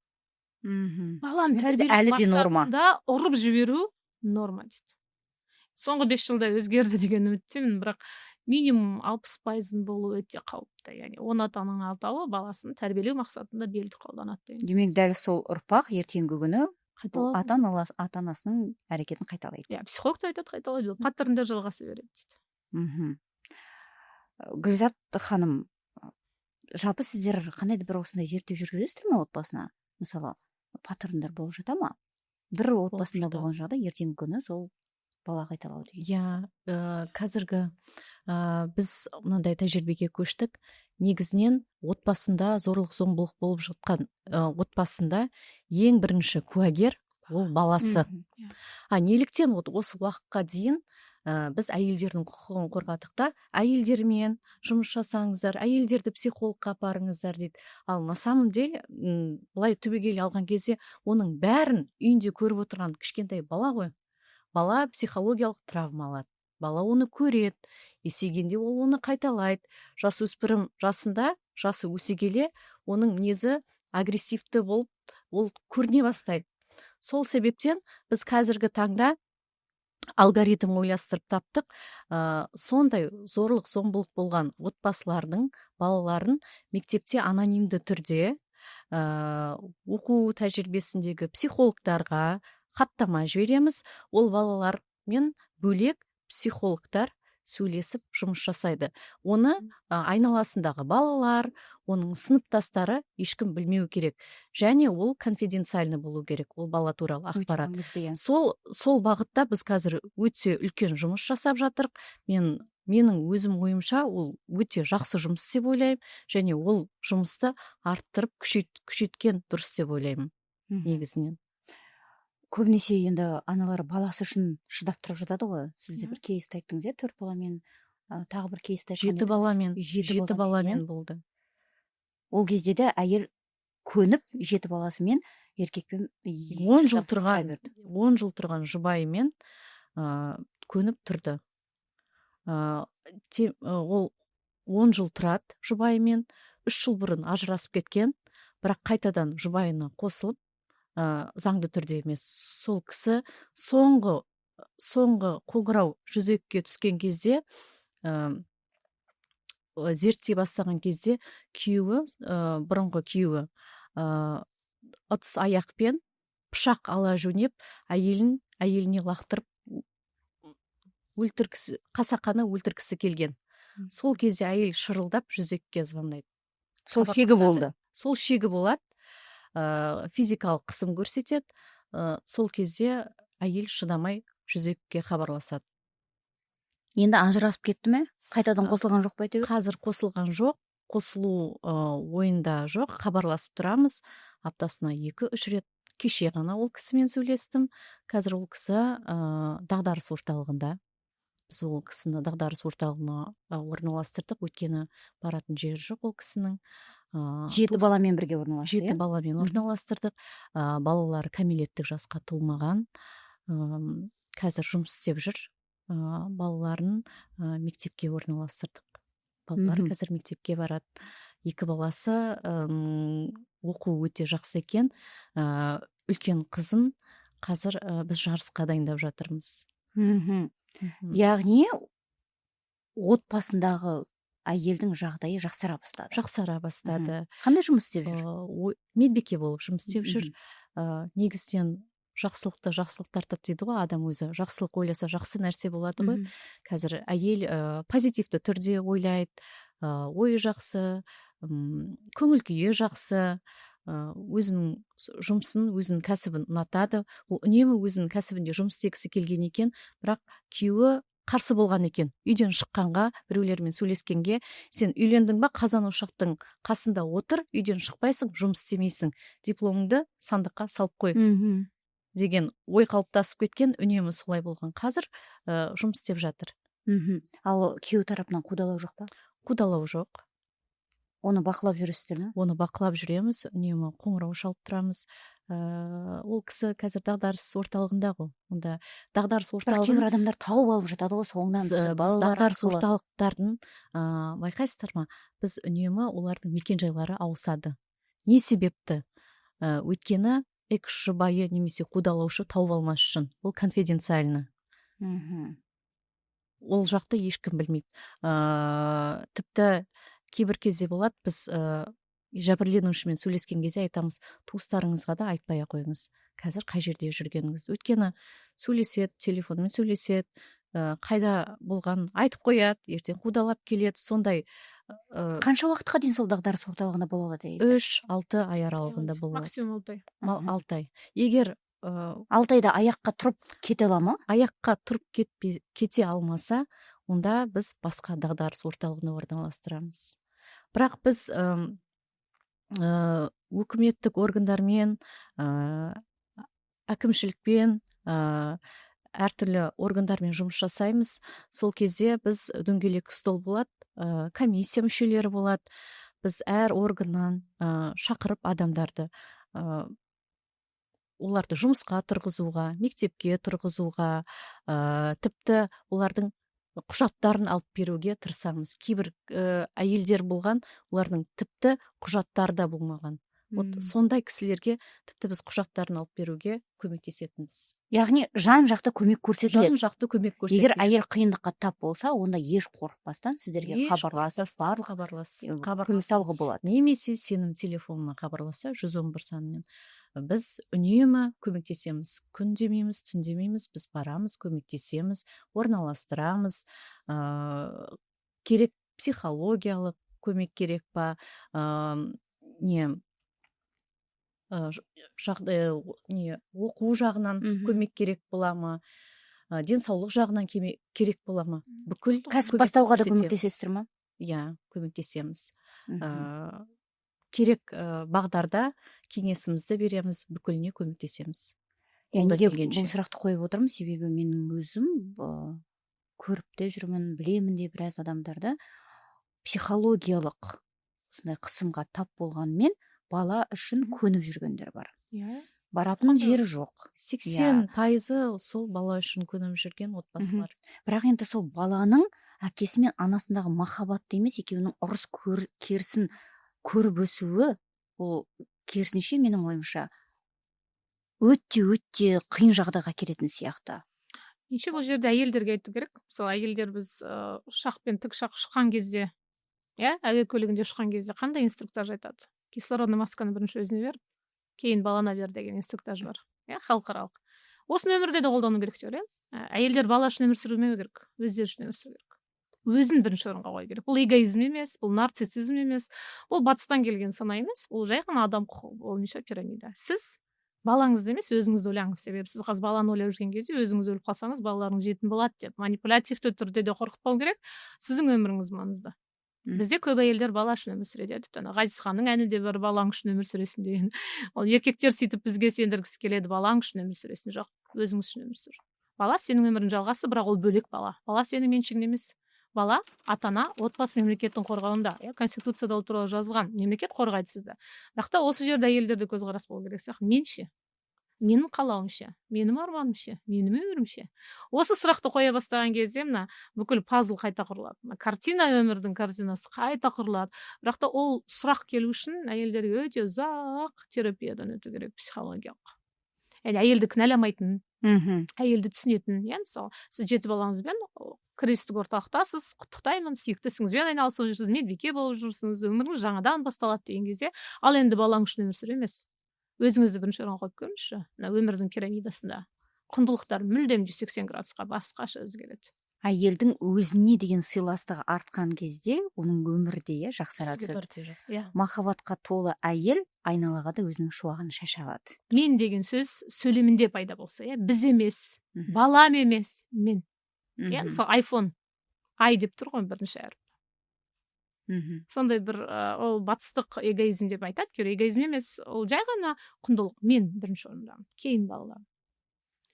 Баланы Демек, бізде тәрбиелеу әлі де норма. мақсатында ұрып жіберу норма дейді. Соңғы 5 жылда өзгерді деген үміттемін, бірақ минимум 60%-ың болуы өте қауіпті, яғни 10 ата ананың алтауы баласын тәрбиелеу мақсатында белді қолданады деген. Демек, дәл сол ұрпақ ертеңгі күні бұл Қайталау. ата анасының әрекетін қайталайды. Иә, психолог та айтады: қайталайды, паттерндер жалғаса береді дейді. Гүлзат ханым, жалпы сіздер қандай да бір осындай зерттеу жүргізесіздер ме отбасына? Мысалы, паттерндар болып жата ма? Бір отбасында Жатады. болған жағдай ертеңгі күні сол бала қайталау деген. Иә, қазіргі біз мынандай тәжірибеге көштік. Негізінен отбасында зорлық зомбылық болып жатқан отбасында ең бірінші куәгер ол баласы. А неліктен вот осы уақытқа дейін біз әйелдердің құқығын қорғадық та, әйелдермен жұмыс жасаңыздар, әйелдерді психологқа апарыңыздар дейді. Ал на самом деле былай түбегейлі алған кезде, оның бәрін үйінде көріп отырған кішкентай бала ғой. Бала психологиялық травма алады, бала оны көреді, есейгенде ол оны қайталайды. Жасөспірім жасында, жасы өсе келе оның мінезі агрессивті болып, ол көріне бастайды. Сол себептен біз қазіргі таңда алгоритм ойластырып таптық. Сондай зорлық зомбылық болған отбасылардың балаларын мектепте анонимді түрде оқу тәжірибесіндегі психологтарға хаттама жібереміз. Ол балалармен бөлек психологтар сөйлесіп, жұмыс жасайды. Оны айналасындағы балалар, оның сыныптастары, ешкім білмеу керек және ол конфиденциальный болу керек, ол бала туралы ақпарат. Маңызды, иә. Сол бағытта біз қазір өте үлкен жұмыс жасап жатырық. Менің өзім ойымша, ол өте жақсы жұмыс деп ойлаймын және ол жұмысты арттырып, күшейткен дұрыс деп ойлаймын негізінен. Көбінесе енді аналар баласы үшін шыдап тұрып жатады ғой. Сіз де бір кейсті айттыңыз, иә, төрт баламен, тағы бір кейсті айтқан Жеті едіңіз. баламен. Жеті Жеті баламен, баламен иә. болды. Ол кезде де әйел көніп, жеті баласымен еркекпен 10 жыл шыдап тұра тұрған, берді. 10 жыл тұрған жұбайымен көніп тұрды. Ол 10 жыл тұрады жұбайымен, 3 жыл бұрын ажырасып кеткен, бірақ қайтадан жұбайына қосылып, заңды түрде емес. Сол кісі соңғы қоңырау 102-ге түскен кезде, зерттей бастаған кезде, күйеуі, бұрынғы күйеуі ыдыс аяқпен пышақ ала жөнеп, әйеліне лақтырып өлтіргісі, қасақана өлтіргісі келген. Сол кезде әйел шырылдап 102-ге звондайды. Сол шегі Хабарласады. болды. Сол шегі болады. Физикалық қысым көрсетеді. Сол кезде әйел шыдамай 102-ге хабарласады. Енді ажырасып кетті ме? Қайтадан қосылған жоқ па әйтеуір? Қазір қосылған жоқ, қосылу ойында жоқ. Хабарласып тұрамыз аптасына 2-3 рет. Кеше ғана ол кісімен сөйлестім. Қазір ол кісі дағдарыс орталығында. Біз ол кісіні дағдарыс орталығына орналастырдық, өйткені баратын жері жоқ ол кісінің. Жеті баламен бірге орналасты, Жеті иә? баламен орналастырдық. Балалары кәмелеттік жасқа толмаған. Қазір жұмыс істеп жүр. Балаларын мектепке орналастырдық. Балалары қазір мектепке барады. Екі баласы оқу өте жақсы екен. Үлкен қызын қазір біз жарысқа дайындап жатырмыз. Яғни отбасындағы әйелдің жағдайы жақсара бастады. Жақсара бастады. Қандай жұмыс істеп жүр? Медбике болып жұмыс істеп жүр. Негізінен жақсылықты жақсылық тартады дейді ғой. Адам өзі жақсылық ойласа, жақсы нәрсе болады ғой. Қазір әйел позитивті түрде ойлайды, ойы жақсы, көңіл күйі жақсы, өзінің жұмысын, өзінің кәсібін ұнатады. Ол үнемі өзінің кәсібінде жұмыс істегісі келген екен, бірақ күйеуі қарсы болған екен үйден шыққанға, біреулермен сөйлескенге. Сен үйлендің ба, қазан ошақтың қасында отыр, үйден шықпайсың, жұмыс істемейсің, дипломыңды сандыққа салып қой деген ой қалыптасып кеткен. Үнемі солай болған. Қазір жұмыс істеп жатыр. Ал күйеу тарапынан қудалау жоқ па? Қудалау жоқ. Оны бақылап жүресіздер ме? Оны бақылап жүреміз, үнемі қоңырау шалып тұрамыз. Ол кісі қазір дағдарыс орталығында ғой. Онда дағдарыс Бірақ орталығын кейбір адамдар тауып алып жатады ғой соңынан түсіп, біз балалар дағдарыс арқылы. орталықтардың, байқайсыздар ма, біз үнемі олардың мекенжайлары ауысады. Не себепті? Өйткені экс жұбайы немесе қудалаушы тауып алмас үшін. Ол конфиденциально. Ол жақта ешкім білмейді. Тіпті кейбір кезде болады, біз жәбірленушімен сөйлескен кезде айтамыз: туыстарыңызға да айтпай ақ қойыңыз қазір қай жерде жүргеніңізді. Өйткені сөйлеседі, телефонмен сөйлеседі, қайда болғанын айтып қояды, ертең қудалап келеді. Сондай Қанша уақытқа дейін сол дағдарыс орталығында бола алады әйелдер? 3-6 ай аралығында бола алады. Максимум 6 ай. 6 ай. Егер 6 айда аяққа тұрып кете ала ма? Аяққа тұрып кете алмаса, онда біз басқа дағдарыс орталығына орналастырамыз. Бірақ біз өкіметтік органдармен, әкімшілікпен, әртүрлі органдармен жұмыс жасаймыз. Сол кезде біз дөңгелек стол болады, комиссия мүшелері болады. Біз әр органнан шақырып адамдарды, оларды жұмысқа тұрғызуға, мектепке тұрғызуға, тіпті олардың құжаттарын алып беруге тырысамыз. Кейбір әйелдер болған, олардың тіпті құжаттары да болмаған. Вот сондай кісілерге тіпті біз құжаттарын алып беруге көмектесетінбіз. Яғни жан жақты көмек көрсетіледі. Жан жақты көмек Егер көрсетіледі. әйел қиындыққа тап болса, онда еш қорықпастан сіздерге Еш хабарласып, қорықпастан барлық көмек хабарласып алуға болады. Немесе сенім телефонына хабарласса, 111 санымен, біз үнемі көмектесеміз. Күн демейміз, түн демейміз, біз барамыз, көмектесеміз, орналастырамыз. Керек психологиялық көмек керек па, не жағдай, не оқу жағынан көмек керек бола ма, денсаулық жағынан керек бола ма, бүкіл Кәсіп көмекті бастауға да көрсетеміз. көмектесесіздер ма? Иә, көмектесеміз. Керек бағдарда кеңесімізді береміз, бүкіліне көмектесеміз. Иә, Қолдан неге бұл келгенше. сұрақты қойып отырмын? Себебі менің өзім көріп те жүрмін, білемін де біраз адамдарды, психологиялық осындай қысымға тап болғанымен, бала үшін көніп жүргендер бар. Баратын Қандай? жері жоқ. 80%-ы сол бала үшін көніп жүрген отбасылар. Бірақ енді сол баланың әкесі мен анасындағы махаббатты емес, екеуінің ұрыс керісін көріп өсуі, ол керісінше, менің ойымша, өте өте қиын жағдайға келетін сияқты. Меніңше, бұл жерде әйелдерге айту керек. Мысалы, әйелдер, біз ұшақпен, тікұшақ ұшқан кезде, иә, әуе көлігінде ұшқан кезде қандай инструктаж айтады? Кислородный масканы бірінші өзіне бер, кейін балана бер деген инструктаж бар, иә, халықаралық. Осыны өмірде де қолдану керек деп ойлаймын. Әйелдер бала үшін өмір сүрмеу керек, өздері үшін өмір сүру керек, өзін бірінші орынға қою керек. Бұл эгоизм емес, бұл нарциссизм емес, бұл батыстан келген сана емес, бұл жай ғана адам құқығы бойынша пирамида. Сіз балаңызды емес, өзіңізді ойлаңыз. Себебі сіз қазір баланы ойлап жүрген кезде өзіңіз өліп қалсаңыз, балаларыңыз жетім болады деп манипулятивті түрде де қорқытпау керек. Сіздің өміріңіз маңызды. Бізде көп әйелдер бала үшін өмір сүреді, тіпті ана Ғазизханның әні де бар, балаң үшін өмір сүресің деген. Ол еркектер сөйтіп бізге сендіргісі келеді: балаң үшін өмір сүресің. Жоқ, өзіңіз үшін өмір сүр. Бала сенің өміріңнің жалғасы, бірақ ол бөлек бала. Бала сенің меншігің емес. Бала ата ана, отбасы, мемлекеттің қорғауында, иә, конституцияда ол туралы жазылған, мемлекет қорғайды сізді. Бірақ та осы жерде әйелдерде көзқарас болу керек сияқты: мен ше, менің қалауым ше, менің арманым ше, менің өмірім ше? Осы сұрақты қоя бастаған кезде мына бүкіл пазл қайта құрылады, мына картина, өмірдің картинасы қайта құрылады. Бірақ та ол сұрақ келу үшін әйелдерге өте ұзақ терапиядан өту керек, психологиялық, яғни әйелді кінәламайтын, әйелді түсінетін, иә. Мысалы, сіз жеті балаңызбен кризистік орталықтасыз, құттықтаймын, сүйікті ісіңізбен айналысып жүрсіз, медбике болып жүрсіңіз, өміріңіз жаңадан басталады деген кезде, ал енді балаң үшін өмір сүру емес, өзіңізді бірінші орынға қойып көріңізші. Мына өмірдің пирамидасында құндылықтар мүлдем 180 градусқа басқаша өзгереді. Әйелдің өзіне деген сыйластығы артқан кезде оның өмірі де, иә, жақсара түседі. Өте жақсы. Махаббатқа толы әйел айналаға да өзінің шуағын шаша алады. Мен деген сөз сөйлемінде пайда болса, иә, біз емес, балам емес, мен, иә. Мысалы, айфон ай деп тұр ғой бірінші әріп. Сондай бір ол батыстық эгоизм деп айтады кейбір. Эгоизм емес, ол жай ғана құндылық: мен бірінші орындамын, кейін балаларым.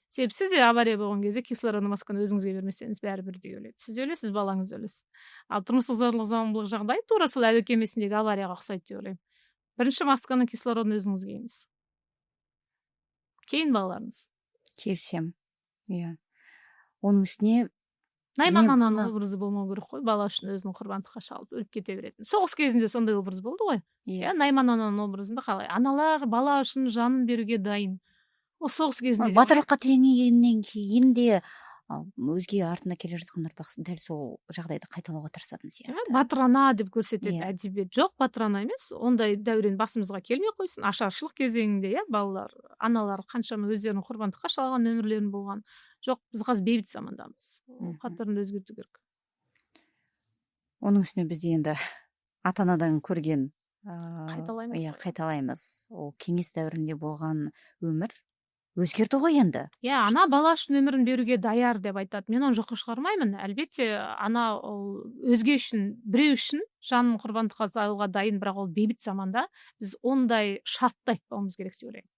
Себебі сізде авария болған кезде кислородный масканы өзіңізге бермесеңіз, бәрі бірдей өледі: сіз де өлесіз, балаңыз да өлесіз. Ал тұрмыстық зорлық зомбылық жағдайы тура сол әуе кемесіндегі аварияға ұқсайды деп ойлаймын. Бірінші масканың кислородын өзіңіз киіңіз, кейін балаларыңыз. Келісемін, иә. Оның үстіне Найман мен ананың бұны образы болмау керек қой, бала үшін өзін құрбандыққа шалып, өліп кете беретін. Соғыс кезінде сондай образ болды ғой. Иә, Найман ананың образында қалай аналар бала үшін жанын беруге дайын, ол соғыс кезінде де. Батырлыққа теңегеннен кейін де өзге, артында келе жатқан ұрпақ дәл сол жағдайды қайталауға тырысатын сияқты. Батыр ана деп көрсетеді әдебиет. Жоқ, батыр ана емес, ондай дәурен басымызға келмей қойсын. Ашаршылық кезеңінде, иә, балалар, аналар қаншама өздерін құрбандыққа шалған өмірлерін болған. Жоқ, біз қазір бейбіт замандамыз, ол паттернді өзгерту керек. Оның үстіне бізде енді ата анадан көрген Қайталаймыз иә, ғой. қайталаймыз. Ол кеңес дәуірінде болған өмір өзгерді ғой енді. Иә, ана бала үшін өмірін беруге даяр деп айтады. Мен оны жоққа шығармаймын. Әлбетте, ана ол өзге үшін, біреу үшін жанын құрбандыққа салуға дайын, бірақ ол бейбіт заманда біз ондай шартты айтпауымыз керек деп ойлаймын.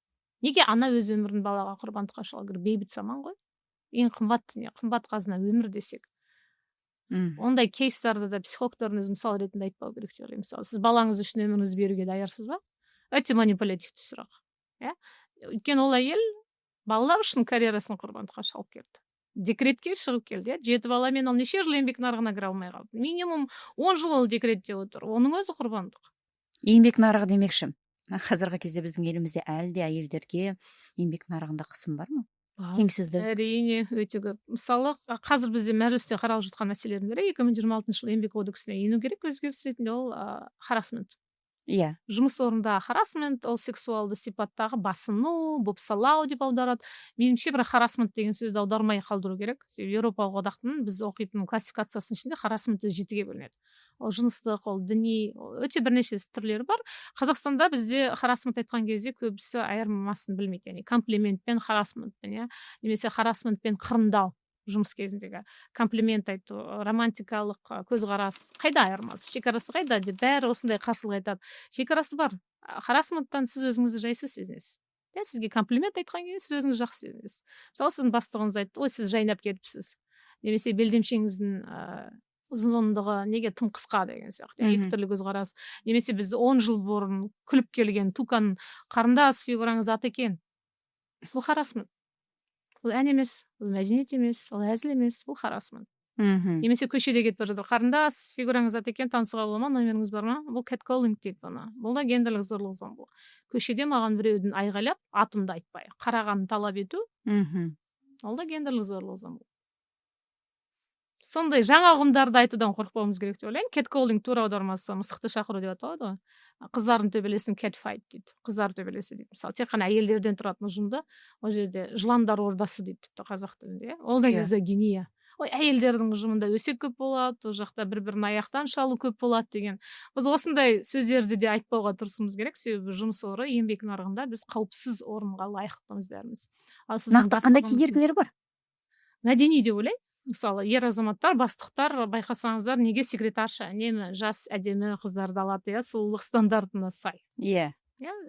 Неге ана өз өмірін балаға құрбандыққа шалу керек? Бейбіт заман ғой. Ең қымбат дүние, қымбат қазына өмір десек, ондай кейстарды да психологтардың өзі мысал ретінде айтпау керек деп ойлаймын. Мысалы, сіз балаңыз үшін өміріңізді беруге даярсыз ба? Өте манипулятивті сұрақ, иә. Өйткені ол әйел балалар үшін карьерасын құрбандыққа шалып келді, декретке шығып келді, иә. Жеті баламен ол неше жыл еңбек нарығына кіре алмай қалды? Минимум 10 жыл ол декретте отыр. Оның өзі құрбандық. Еңбек нарығы демекші, қазіргі кезде біздің елімізде әлі де әйелдерге еңбек нарығында қысым бар ма? Бар. Теңсіздік. Әрине, өте көп. Мысалы, қазір бізде Мәжілісте қаралып жатқан мәселелердің бірі, 2026 жылы Еңбек кодексіне ену керек өзгеріс ретінде, ол харассмент. Жұмыс орнындағы харассмент, ол сексуалды сипаттағы басыну, бопсалау деп аударады меніңше. Бірақ харассмент деген сөзді аудармай қалдыру керек, себебі Еуропалық одақтың біз оқитын классификациясының ішінде харассмент өзі жетіге бөлінеді: ол жыныстық, ол діни, ол өте бірнеше түрлері бар. Қазақстанда бізде харассмент айтқан кезде көбісі айырмасын білмейді, яғни комплимент пен харассментпен, иә, немесе харассмент пен қырындау, жұмыс кезіндегі комплимент айту, романтикалық көзқарас, қайда айырмасы, шекарасы қайда деп бәрі осындай қарсылық айтады. Шекарасы бар. Харассменттан сіз өзіңізді жайсыз сезінесіз, иә. Сізге комплимент айтқан кезде сіз өзіңізді жақсы сезінесіз. Мысалы, сіздің бастығыңыз айтты: «Ой, сіз жайнап кетіпсіз» немесе «Белдемшеңіздің ұзындығы неге тым қысқа?» деген сияқты, иә, екі түрлі көзқарас. Немесе бізді 10 жыл бұрын күліп келген Тукан: «Қарындас, фигураңыз ат екен». Бұл харассмент. Бұл ән емес, бұл мәдениет емес, ол әзіл емес, бұл харассмент. Немесе көшеде кетіп бара жатыр: «Қарындас, фигураңыз ат екен, танысуға бола ма, номеріңіз бар ма?» Бұл catcalling дейді бұны. Бұл да гендерлік зорлық зомбылық. Көшеде маған біреудің айғайлап, атымды айтпай, қарағанын талап ету, ол да гендерлік зорлық зомбылық. Сондай жаңа ұғымдарды айтудан қорықпауымыз керек деп ойлаймын. Catcalling тура аудармасы мысықты шақыру деп аталады ғой. Қыздардың төбелесін catfight дейді, қыздар төбелесі дейді. Мысалы, тек қана әйелдерден тұратын ұжымды ол жерде жыландар ордасы дейді тіпті қазақ тілінде, иә. Ол да мизогиния. Ой, әйелдердің ұжымында өсек көп болады, ол жақта бір бірін аяқтан шалу көп болады деген. Біз осындай сөздерді де айтпауға тырысуымыз керек, себебі жұмыс орны, еңбек нарығында біз қауіпсіз орынға лайықтымыз бәріміз. Ал сіздің Нақты қандай бастығыңыздың- кедергілер бар? Мәдени деп ойлаймын. Мысалы, ер азаматтар, бастықтар, байқасаңыздар, неге секретарша үнемі жас, әдемі қыздарды алады, иә, сұлулық стандартына сай. Иә,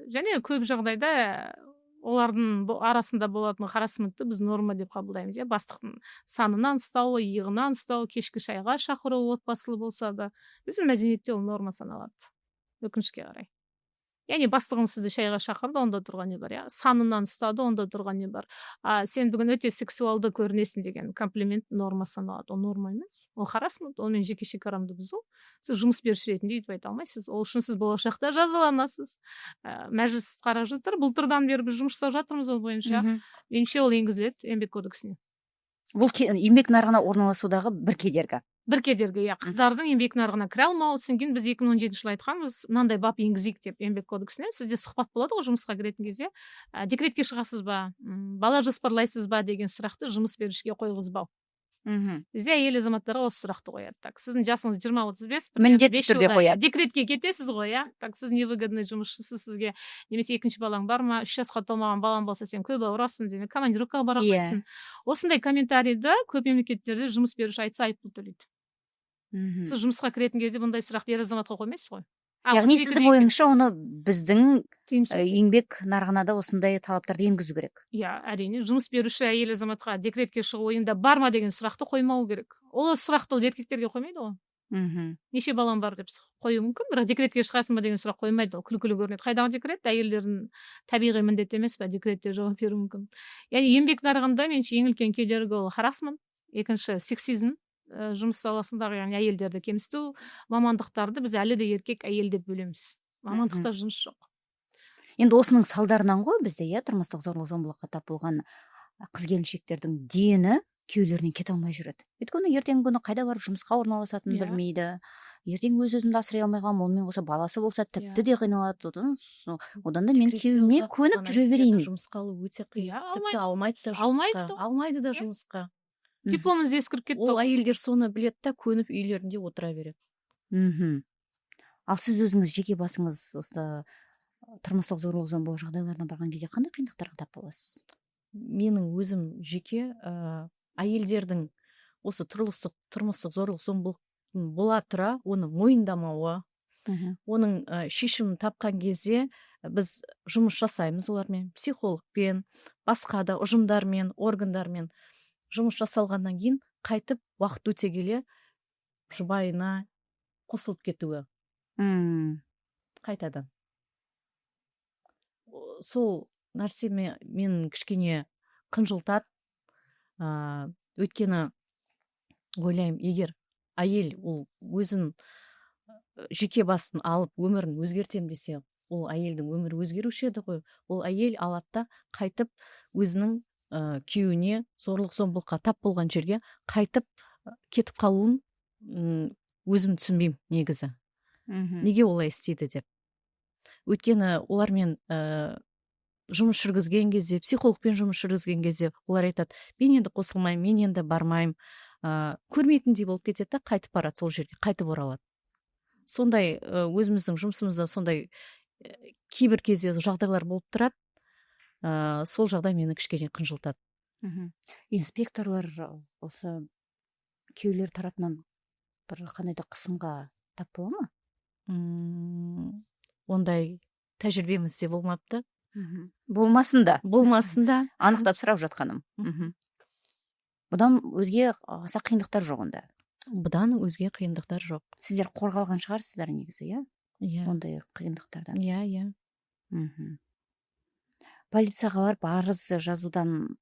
және көп жағдайда олардың арасында болатын харассментті біз норма деп қабылдаймыз, иә. Бастықтың санынан ұстауы, иығынан ұстауы, кешкі шайға шақыруы, отбасылы болса да, біздің мәдениетте ол норма саналады, өкінішке қарай. Яғни бастығыңыз сізді шайға шақырды, онда тұрған не бар, иә? Санынан ұстады, онда тұрған не бар? А «Сен бүгін өте сексуалды көрінесің» деген комплимент норма саналады. Ол норма емес, ол харассмент, ол менің жеке шекарамды бұзу. Сіз жұмыс беруші ретінде өйтіп айта алмайсыз. Ол үшін сіз болашақта жазаланасыз. Мәжіліс қарап жатыр, былтырдан бері біз жұмыс жасап жатырмыз ол бойынша. Меніңше, ол енгізіледі Еңбек кодексіне. Бұл еңбек нарығына орналасудағы бір кедергі. Бір кедергі, иә, қыздардың еңбек нарығына кіре алмауы. Содан кейін біз 2017 жылы айтқанбыз, мынандай бап енгізейік деп Еңбек кодексіне. Сізде сұхбат болады ғой жұмысқа кіретін кезде, декретке шығасыз ба, бала жоспарлайсыз ба деген сұрақты жұмыс берушіге қойғызбау. Бізде әйел азаматтарға осы сұрақты қояды: так, сіздің жасыңыз 20-35, Міндетті түрде қояды. Декретке кетесіз ғой, иә, так, сіз невыгодный жұмысшысыз сізге. Немесе екінші балаң бар ма, 3 жасқа толмаған балаң болса, сен көп ауырасың, демек, командировкаға бара алмайсың. Осындай комментарийді көп мемлекеттерде жұмыс беруші айтса, айыппұл төлейді. Сіз жұмысқа кіретін кезде бұндай сұрақты ер азаматқа қоймайсыз ғой. Яғни 32-де сіздің ойыңызша, екен. оны біздің Тыйым еңбек нарығына да осындай талаптарды енгізу керек. Иә, әрине, жұмыс беруші әйел азаматқа декретке шығу ойыңда бар ма деген сұрақты қоймау керек. Ол сұрақты ол еркектерге қоймайды ғой. Неше балам бар деп қоюы мүмкін, бірақ декретке шығасың ба деген сұрақ қоймайды. Ол күлкілі көрінеді. Қайдағы декрет? Әйелдердің табиғи міндеті емес па декрет деп жауап беруі мүмкін. Яғни еңбек нарығында меніңше ең үлкен кедергі ол харасмент, екінші сексизм, жұмыс саласындағы, яғни әйелдерді кемсіту. Мамандықтарды біз әлі де еркек, әйел деп бөлеміз, мамандықта жұмыс жоқ. Енді осының салдарынан ғой бізде, иә, тұрмыстық зорлық зомбылыққа тап болған қыз келіншектердің дені күйеулерінен кете алмай жүреді. Өйткені ертеңгі күні қайда барып жұмысқа орналасатынын білмейді. Ертең өз өзімді асырай алмай қаламын, онымен қоса баласы болса, тіпті де қиналады. Одан да мен Декретте күйеуіме ұзақ көніп болған жүре әйелдерді берейін. жұмысқа алу өте қиын. Иә, Тіпті алмайды да Алмайды жұмысқа. да. Алмайды да жұмысқа. Дипломыңыз ескіріп кетті. Ол әйелдер соны біледі да, көніп, үйлерінде отыра береді. Ал сіз өзіңіз, жеке басыңыз, осы тұрмыстық зорлық зомбылық жағдайларына барған кезде қандай қиындықтарға тап боласыз? Менің өзім жеке әйелдердің осы тұрмыстық зорлық зомбылық бола тұра оны мойындамауы, оның шешімін тапқан кезде біз жұмыс жасаймыз олармен, психологпен, басқа да ұжымдармен, органдармен жұмыс жасалғаннан кейін қайтып уақыт өте келе жұбайына қосылып кетуі қайтадан. Сол нәрсе мен кішкене қынжылтады, өйткені ойлаймын, егер әйел ол өзін жеке басын алып, өмірін өзгертемін десе, ол әйелдің өмірі өзгеруші еді ғой. Ол әйел алады да, қайтып өзінің күйеуіне, зорлық зомбылыққа тап болған жерге қайтып кетіп қалуын өзім түсінбеймін негізі, неге олай істейді деп. Өйткені олармен жұмыс жүргізген кезде, психологпен жұмыс жүргізген кезде олар айтады: «Мен енді қосылмаймын, мен енді бармаймын», көрмейтіндей болып кетеді да, қайтып барады сол жерге, қайтып оралады. Сондай өзіміздің жұмысымызда сондай кейбір кезде жағдайлар болып тұрады. Сол жағдай мені кішкене қынжылтады. Инспекторлар осы күйеулер тарапынан бір қандай да қысымға тап бола ма? Ондай тәжірибемізде болмапты. Болмасын да. Болмасын да. Анықтап сұрап жатқаным. Бұдан өзге аса қиындықтар жоқ онда? Бұдан өзге қиындықтар жоқ. Сіздер қорғалған шығарсыздар негізі, иә? Иә. Ондай қиындықтардан. Иә. Полицияға барып арыз жазудан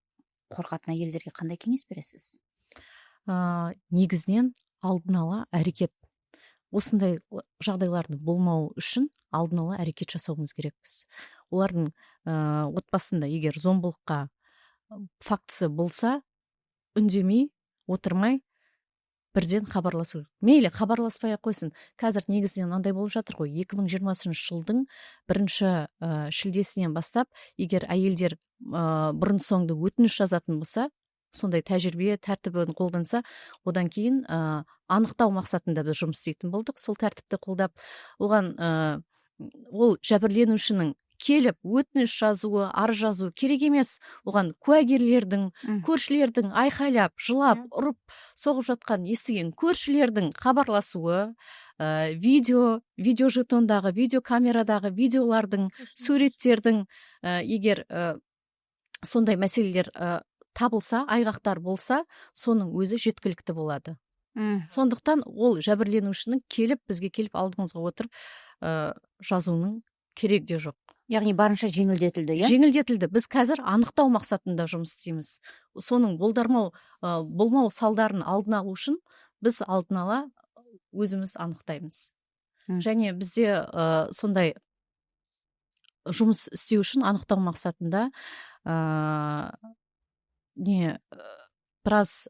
қорқатын әйелдерге қандай кеңес бересіз? Негізінен алдын ала әрекет, осындай жағдайлардың болмауы үшін алдын ала әрекет жасауымыз керекпіз. Олардың отбасында егер зомбылыққа фактісі болса, үндемей отырмай, бірден хабарласу. Мейлі, хабарласпай ақ қойсын. Қазір негізінен мынандай болып жатыр ғой: 2023 жылдың бірінші шілдесінен бастап, егер әйелдер бұрын соңды өтініш жазатын болса, сондай тәжірибе тәртібін қолданса, одан кейін анықтау мақсатында біз жұмыс істейтін болдық. Сол тәртіпті қолдап, оған ол жәбірленушінің келіп өтініш жазуы, арыз жазуы керек емес. Оған куәгерлердің, көршілердің айқайлап, жылап, ұрып соғып жатқан естіген көршілердің хабарласуы, видео жетондағы, видеокамерадағы видеолардың, суреттердің, егер сондай мәселелер табылса, айғақтар болса, соның өзі жеткілікті болады. Сондықтан ол жәбірленушінің келіп, бізге келіп, алдымызға отырып жазуының керегі де жоқ. Яғни барынша жеңілдетілді, иә? Жеңілдетілді. Біз қазір анықтау мақсатында жұмыс істейміз. Соның болдармау болмау салдарын алдын алу үшін біз алдын ала өзіміз анықтаймыз. Және бізде сондай жұмыс істеу үшін, анықтау мақсатында не біраз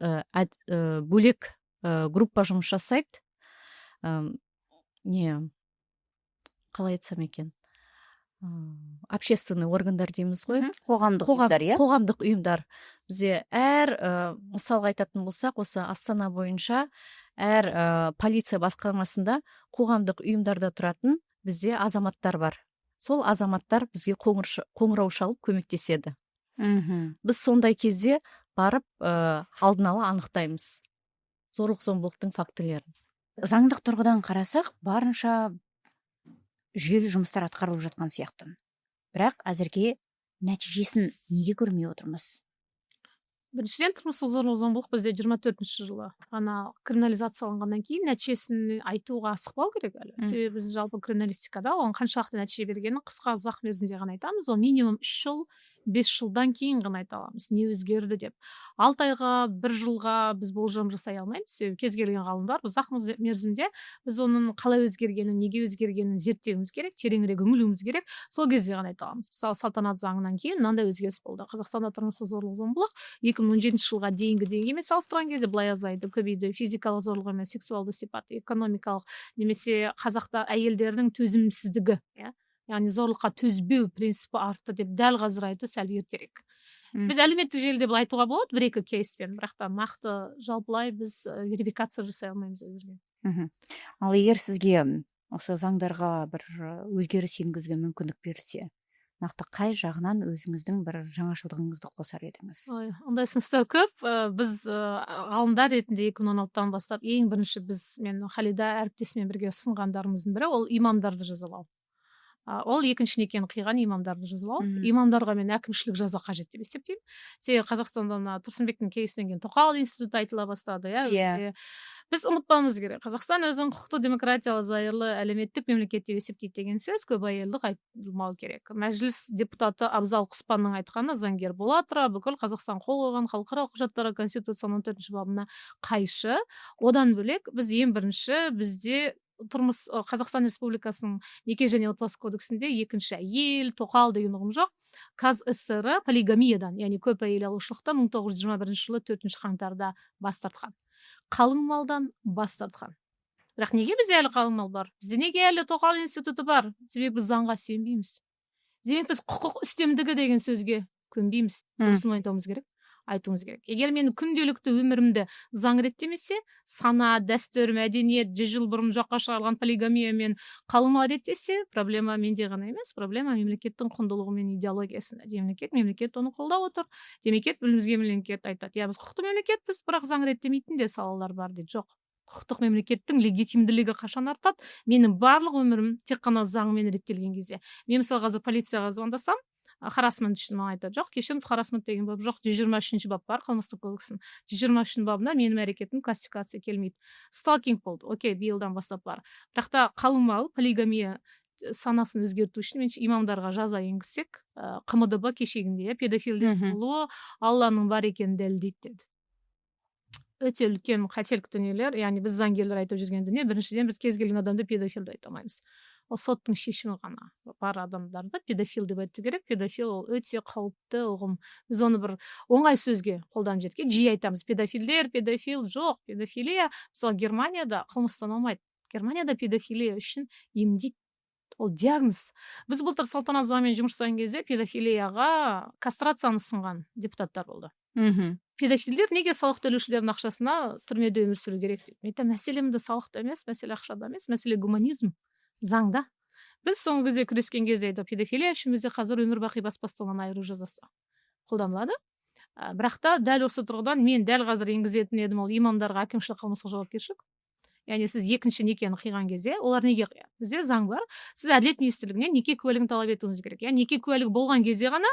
бөлек группа жұмыс жасайды. Не, қалай айтсам екен, общественный органдар дейміз ғой. Қоғамдық ұйымдар, иә. Қоғамдық ұйымдар. Бізде әр мысалға айтатын болсақ, осы Астана бойынша әр полиция басқармасында қоғамдық ұйымдарда тұратын бізде азаматтар бар. Сол азаматтар бізге қоңырау шалып көмектеседі. Біз сондай кезде барып алдын ала анықтаймыз зорлық зомбылықтың фактілерін. Заңдық тұрғыдан қарасақ, барынша Жүйелі жұмыстар атқарылып жатқан сияқты, бірақ әзірге нәтижесін неге көрмей отырмыз? Біріншіден, тұрмыстық зорлық зомбылық бізде 24-ші жылы ғана криминализацияланғаннан кейін нәтижесін айтуға асықпау керек әлі. Себебі біз жалпы криминалистикада оған қаншалықты нәтиже бергенін қысқа, ұзақ мерзімде ғана айтамыз. Ол минимум 3 жыл, 5 жылдан кейін ғана айта аламыз не өзгерді деп. 6 айға, бір жылға біз болжам жасай алмаймыз, себебі кез келген ғалымдар ұзақ мерзімде біз оның қалай өзгергенін, неге өзгергенін зерттеуіміз керек, тереңірек үңілуіміз керек, сол кезде ғана айта аламыз. Мысалы, Салтанат заңынан кейін мынандай өзгеріс болды: Қазақстанда тұрмыстық зорлық зомбылық 2017 жылға дейінгі деңгеймен салыстырған кезде былай азайды, көбейді, физикалық зорлық емес, сексуалды сипат, экономикалық немесе қазақта әйелдердің төзімсіздігі, иә, яғни зорлыққа төзбеу принципі артты деп дәл қазір айту сәл ертерек. Біз әлеуметтік желіде былай айтуға болады бір екі кейспен, бірақ та нақты жалпылай біз верификация жасай алмаймыз әзірге. Ал егер сізге осы заңдарға бір өзгеріс енгізуге мүмкіндік берілсе, нақты қай жағынан өзіңіздің бір жаңашылдығыңызды қосар едіңіз? Ой, ондай ұсыныстар көп. Біз ғалымдар ретінде 2016-тан бастап ең бірінші біз, мен Халида әріптесіммен бірге ұсынғандарымыздың бірі ол имамдарды жазалау. Ол екінші некені қиған имамдарды жазалау. Имамдарға мен әкімшілік жаза қажет деп есептеймін, себебі Қазақстанда мына Тұрсынбектің кейсінен кейін тоқал институты айтыла бастады, иә. Өте біз ұмытпауымыз керек: Қазақстан өзін құқықтық, демократиялы, зайырлы әлеуметтік мемлекет деп есептейді деген сөз көп әйелдік айтылмау керек. Мәжіліс депутаты Абзал Құспанның айтқаны, заңгер бола тұра, бүкіл Қазақстан қол қойған халықаралық құжаттарға, Конституцияның 14-бабына қайшы. Одан бөлек, біз ең бірінші бізде тұрмыс Қазақстан Республикасының Неке және отбасы кодексінде екінші әйел, тоқал деген ұғым жоқ. КазССР полигамиядан, яғни көп әйел алушылықтан 1921 жылы 4 қаңтарда бас тартқан, қалың малдан бас тартқан. Бірақ неге бізде әлі қалың мал бар, бізде неге әлі тоқал институты бар? Себебі біз заңға сенбейміз, демек, біз құқық үстемдігі деген сөзге көнбейміз. Осыны мойындауымыз керек, айтуымыз керек. Егер менің күнделікті өмірімді заң реттемесе, сана, дәстүр, мәдениет, 100 жыл бұрын жоққа шығарылған полигамия мен қалың мал реттесе, проблема менде ғана емес, проблема мемлекеттің құндылығы мен идеологиясында. Демек, мемлекет оны қолдап отыр. Демек, бізге мемлекет айтады: «Иә, біз құқықты мемлекетпіз, бірақ заң реттемейтін де салалар бар», — дейді. Жоқ, құқықтық мемлекеттің легитимділігі қашан артады? Менің барлық өмірім тек қана заңмен реттелген кезде. Мен, мысалы, қазір полицияға звондасам харассмент үшін, маған айтады: «Жоқ, кешіріңіз, харассмент деген бап жоқ, 123-бап бар Қылмыстық кодекстің, 123-бабында менің әрекетім классификация келмейді». Сталкинг болды, окей, биылдан бастап бар. Бірақ та қалың мал, полигамия санасын өзгерту үшін, меніңше, имамдарға жаза енгізсек. ҚМДБ кешегінде, иә, педофилдер болуы Алланың бар екенін дәлелдейді деді. Өте үлкен қателік дүниелер. Яғни біз, заңгерлер, айтып жүрген дүние: біріншіден, біз кез келген адамды педофил деп айта алмаймыз, ол соттың шешімі ғана бар адамдарды педофил деп айту керек. Педофил ол өте қауіпті ұғым, біз оны бір оңай сөзге қолданып жеттік, жиі айтамыз педофилдер, педофил. Жоқ, педофилия, мысалы, Германияда қылмыс саналмайды, Германияда педофилия үшін емдейді, ол диагноз. Біз былтыр Салтанат заңымен жұмыс жасаған кезде педофилияға кастрацияны ұсынған депутаттар болды. Педофилдер неге салық төлеушілердің ақшасына түрмеде өмір сүру керек дейді. Мен айтамын, мәселе мында салықта емес, мәселе ақшада емес, мәселе гуманизм, заңда. Біз соңғы кезде күрескен кезде айтады, педофилия үшін бізде қазір өмір бақи бас бостандығынан айыру жазасы қолданылады. Бірақ та дәл осы тұрғыдан мен дәл қазір енгізетін едім, ол имамдарға әкімшілік қылмыстық жауапкершілік. Яғни сіз екінші некені қиған кезде, олар неге қияды? Бізде заң бар, сіз Әділет министрлігінен неке куәлігін талап етуіңіз керек, яғни неке куәлігі болған кезде ғана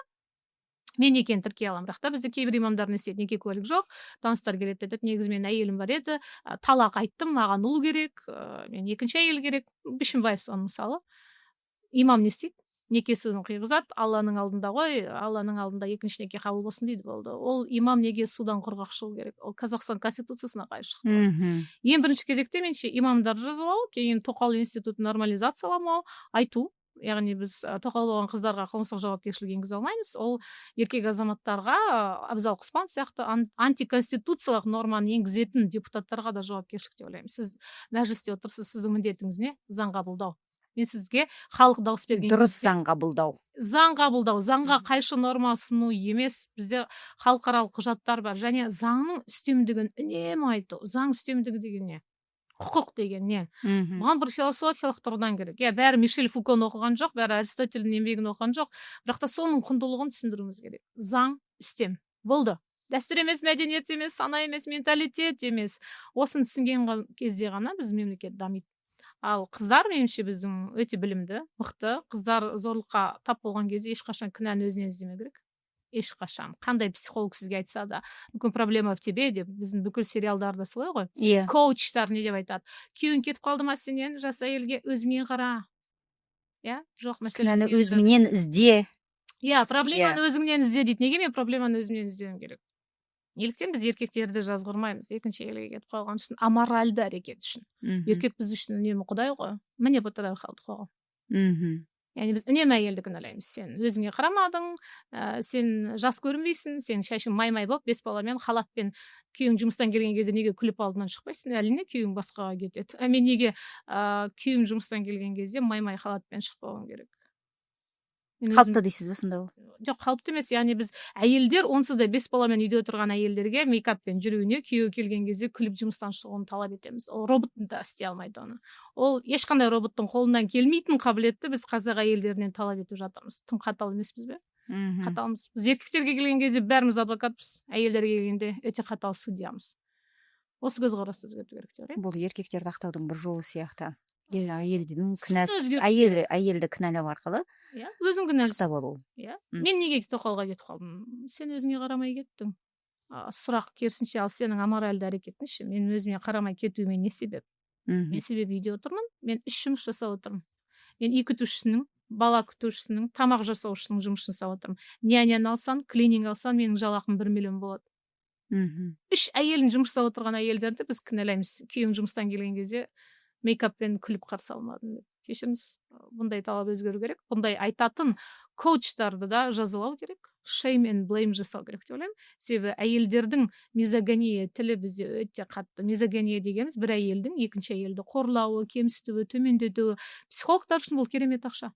мен некені тіркей аламын. Бірақ та бізде кейбір имамдар не істейді? Неке куәлік жоқ, таныстар келеді, айтады: «Негізі менің әйелім бар еді, талақ айттым, маған ұл керек, мен екінші әйел керек». Бишімбаев соның мысалы. Имам не істейді? Некесін қиғызады, Алланың алдында ғой, Алланың алдында екінші неке қабыл болсын дейді, болды. Ол имам неге судан құрғақ шығу керек? Ол Қазақстан Конституциясына қайшы шықты. Ең бірінші кезекте, меніңше, имамдарды жазалау, кейін тоқал институтын нормализацияламау, айту. Яғни біз тоқал болған қыздарға қылмыстық жауапкершілік енгізе алмаймыз, ол еркек азаматтарға, Абзал Құспан сияқты антиконституциялық норманы енгізетін депутаттарға да жауапкершілік деп ойлаймын. Сіз Мәжілісте отырсыз, сіздің міндетіңіз не? Заң қабылдау. Мен сізге халық дауыс берген Дұрыс заң қабылдау. Заң қабылдау, заңға қайшы норма ұсыну емес. Бізде халықаралық құжаттар бар және заңның үстемдігін үнемі айту. Заң үстемдігі деген не, құқық деген не? Бұған бір философиялық тұрғыдан керек, иә. Бәрі Мишель Фуконы оқыған жоқ, бәрі Аристотельдің еңбегін оқыған жоқ, бірақ та соның құндылығын түсіндіруіміз керек. Заң үстем болды, дәстүр емес, мәдениет емес, сана емес, менталитет емес. Осыны түсінген кезде ғана біз мемлекет дамиды. Ал қыздар, меніңше, біздің өте білімді, мықты қыздар. Зорлыққа тап болған кезде ешқашан кінәні өзінен іздемеу керек, ешқашан. Қандай психолог сізге айтса да, мүмкін, «проблема в тебе» деп. Біздің бүкіл сериалдарда солай ғой. Коучтар не деп айтады? Күйеуің кетіп қалды ма сенен, жас әйелге? Өзіңе қара, иә, жоқ, мәселе Кінәні сенде. өзіңнен ізде. Иә, «проблеманы өзіңнен ізде» дейді. Неге мен проблеманы өзімнен іздеуім керек? Неліктен біз еркектерді жазғырмаймыз екінші әйелге кетіп қалған үшін, аморальды әрекет үшін? Еркек біз үшін үнемі құдай ғой, міне, патриархалдық қоғам. Яғни біз үнемі әйелді кінәлаймыз: сен өзіңе қарамадың, сен жас көрінбейсің, сен шашың май май болып, бес баламен, халатпен, күйеуің жұмыстан келген кезде неге күліп алдынан шықпайсың? Әрине, күйеуің басқаға кетеді. А мен неге күйеуім жұмыстан келген кезде май май халатпен шықпауым керек? Мен өзім- Қалыпты дейсіз бе сонда ол? Жоқ, қалыпты емес. Яғни біз, әйелдер, онсыз да бес баламен үйде отырған әйелдерге мейкаппен жүруіне, күйеуі келген кезде күліп жұмыстан шығуын талап етеміз. Ол робот та істей алмайды оны. Ол ешқандай роботтың қолынан келмейтін қабілетті біз қазақ әйелдерінен талап етіп жатырмыз. Тым қатал емеспіз бе? Қаталмыз біз. Еркектерге келген кезде бәріміз адвокатпыз, әйелдерге келгенде өте қатал судьямыз. Осы көзқарасты өзгерту керек деп ойлаймын. Бұл еркектерді ақтаудың бір жолы сияқты. Әйелдің Соны кінәсі өзгерту әйел керек. әйелді кінәлау арқылы Иә, өзің кінәлісің. ақтап алу. Иә, мен неге тоқалға кетіп қалдым? Сен өзіңе қарамай кеттің. Сұрақ керісінше, ал сенің аморальды әрекетің ше? Мен өзіме қарамай кетуіме не себеп? Не себеп үйде отырмын? Мен үш жұмыс жасап отырмын. Мен үй күтушісінің, бала күтушісінің, тамақ жасаушының жұмысын жасап отырмын. Няняны алсаң, клининг алсаң, менің жалақым 1 миллион болады. Үш әйелін жұмыс жасап отырған әйелдерді біз кінәлаймыз: күйеуің жұмыстан келген кезде мейкаппен күліп қарсы алмадың деп. Кешіріңіз, бұндай талап өзгеру керек. Бұндай айтатын коучтарды да жазалау керек, shame and blame жасау керек деп ойлаймын. Себебі әйелдердің мизогония тілі бізде өте қатты. Мизогония дегеніміз — бір әйелдің екінші әйелді қорлауы, кемсітуі, төмендетуі. Психологтар үшін бұл керемет ақша.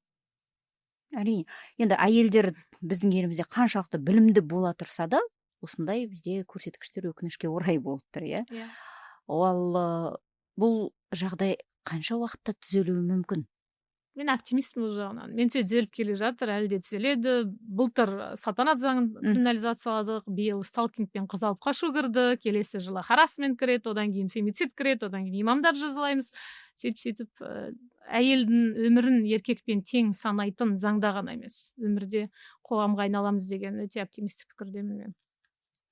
Әрине. Енді әйелдер біздің елімізде қаншалықты білімді бола тұрса да, осындай бізде көрсеткіштер, өкінішке орай, болып тұр, иә. Иә. Ол бұл жағдай қанша уақытта түзелуі мүмкін? Мен оптимистпін бұл жағынан. Меніңше, түзеліп келе жатыр, әлі де түзеледі. Былтыр салтанат заңын криминализацияладық, биыл сталкинг пен қыз алып қашу кірді, келесі жылы харассмент кіреді, одан кейін фемицид кіреді, одан кейін имамдарды жазалаймыз. Сөйтіп, сөйтіп, әйелдің өмірін еркекпен тең санайтын, заңда ғана емес, өмірде қоғамға айналамыз деген өте оптимистік пікірдемін мен.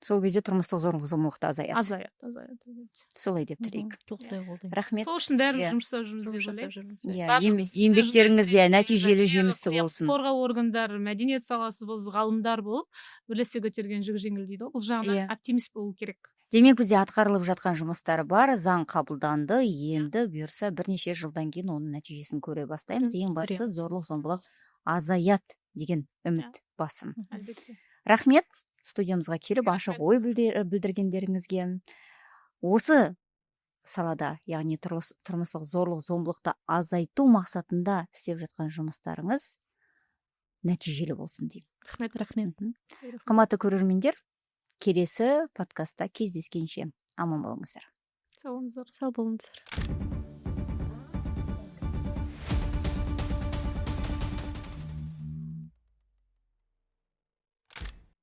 Сол кезде тұрмыстық зорлық зомбылық та азаяды. Азаяды, азаяды. Солай деп тілейік. Толықтай қолдаймын. Рахмет. Сол үшін бәріміз жұмыс жасап жүрміз Жұмыс деп жасап ойлаймын. жүрміз. Иә, Барлығымыз еңбектеріңіз, иә, журналистер, нәтижелі, жемісті болсын. Қорғау органдары, мәдениет саласы болсын, ғалымдар болып бірлесе көтерген жүк жеңіл дейді ғой. Бұл жағынан оптимист болу керек. Демек, бізде атқарылып жатқан жұмыстар бар, заң қабылданды. Енді бұйырса, бірнеше жылдан кейін оның нәтижесін көре бастаймыз. Ең бастысы, Көреміз. зорлық зомбылық азаяды деген үміт басым. Әлбетте. Рахмет студиямызға келіп, ашық Рахмет. ой білдіргендеріңізге. Осы салада, яғни тұрмыстық зорлық зомбылықты азайту мақсатында істеп жатқан жұмыстарыңыз нәтижелі болсын деймін. Рахмет. Рахмет. Қымбатты көрермендер, келесі подкастта кездескенше аман болыңыздар. Сау болыңыздар. Сау болыңыздар.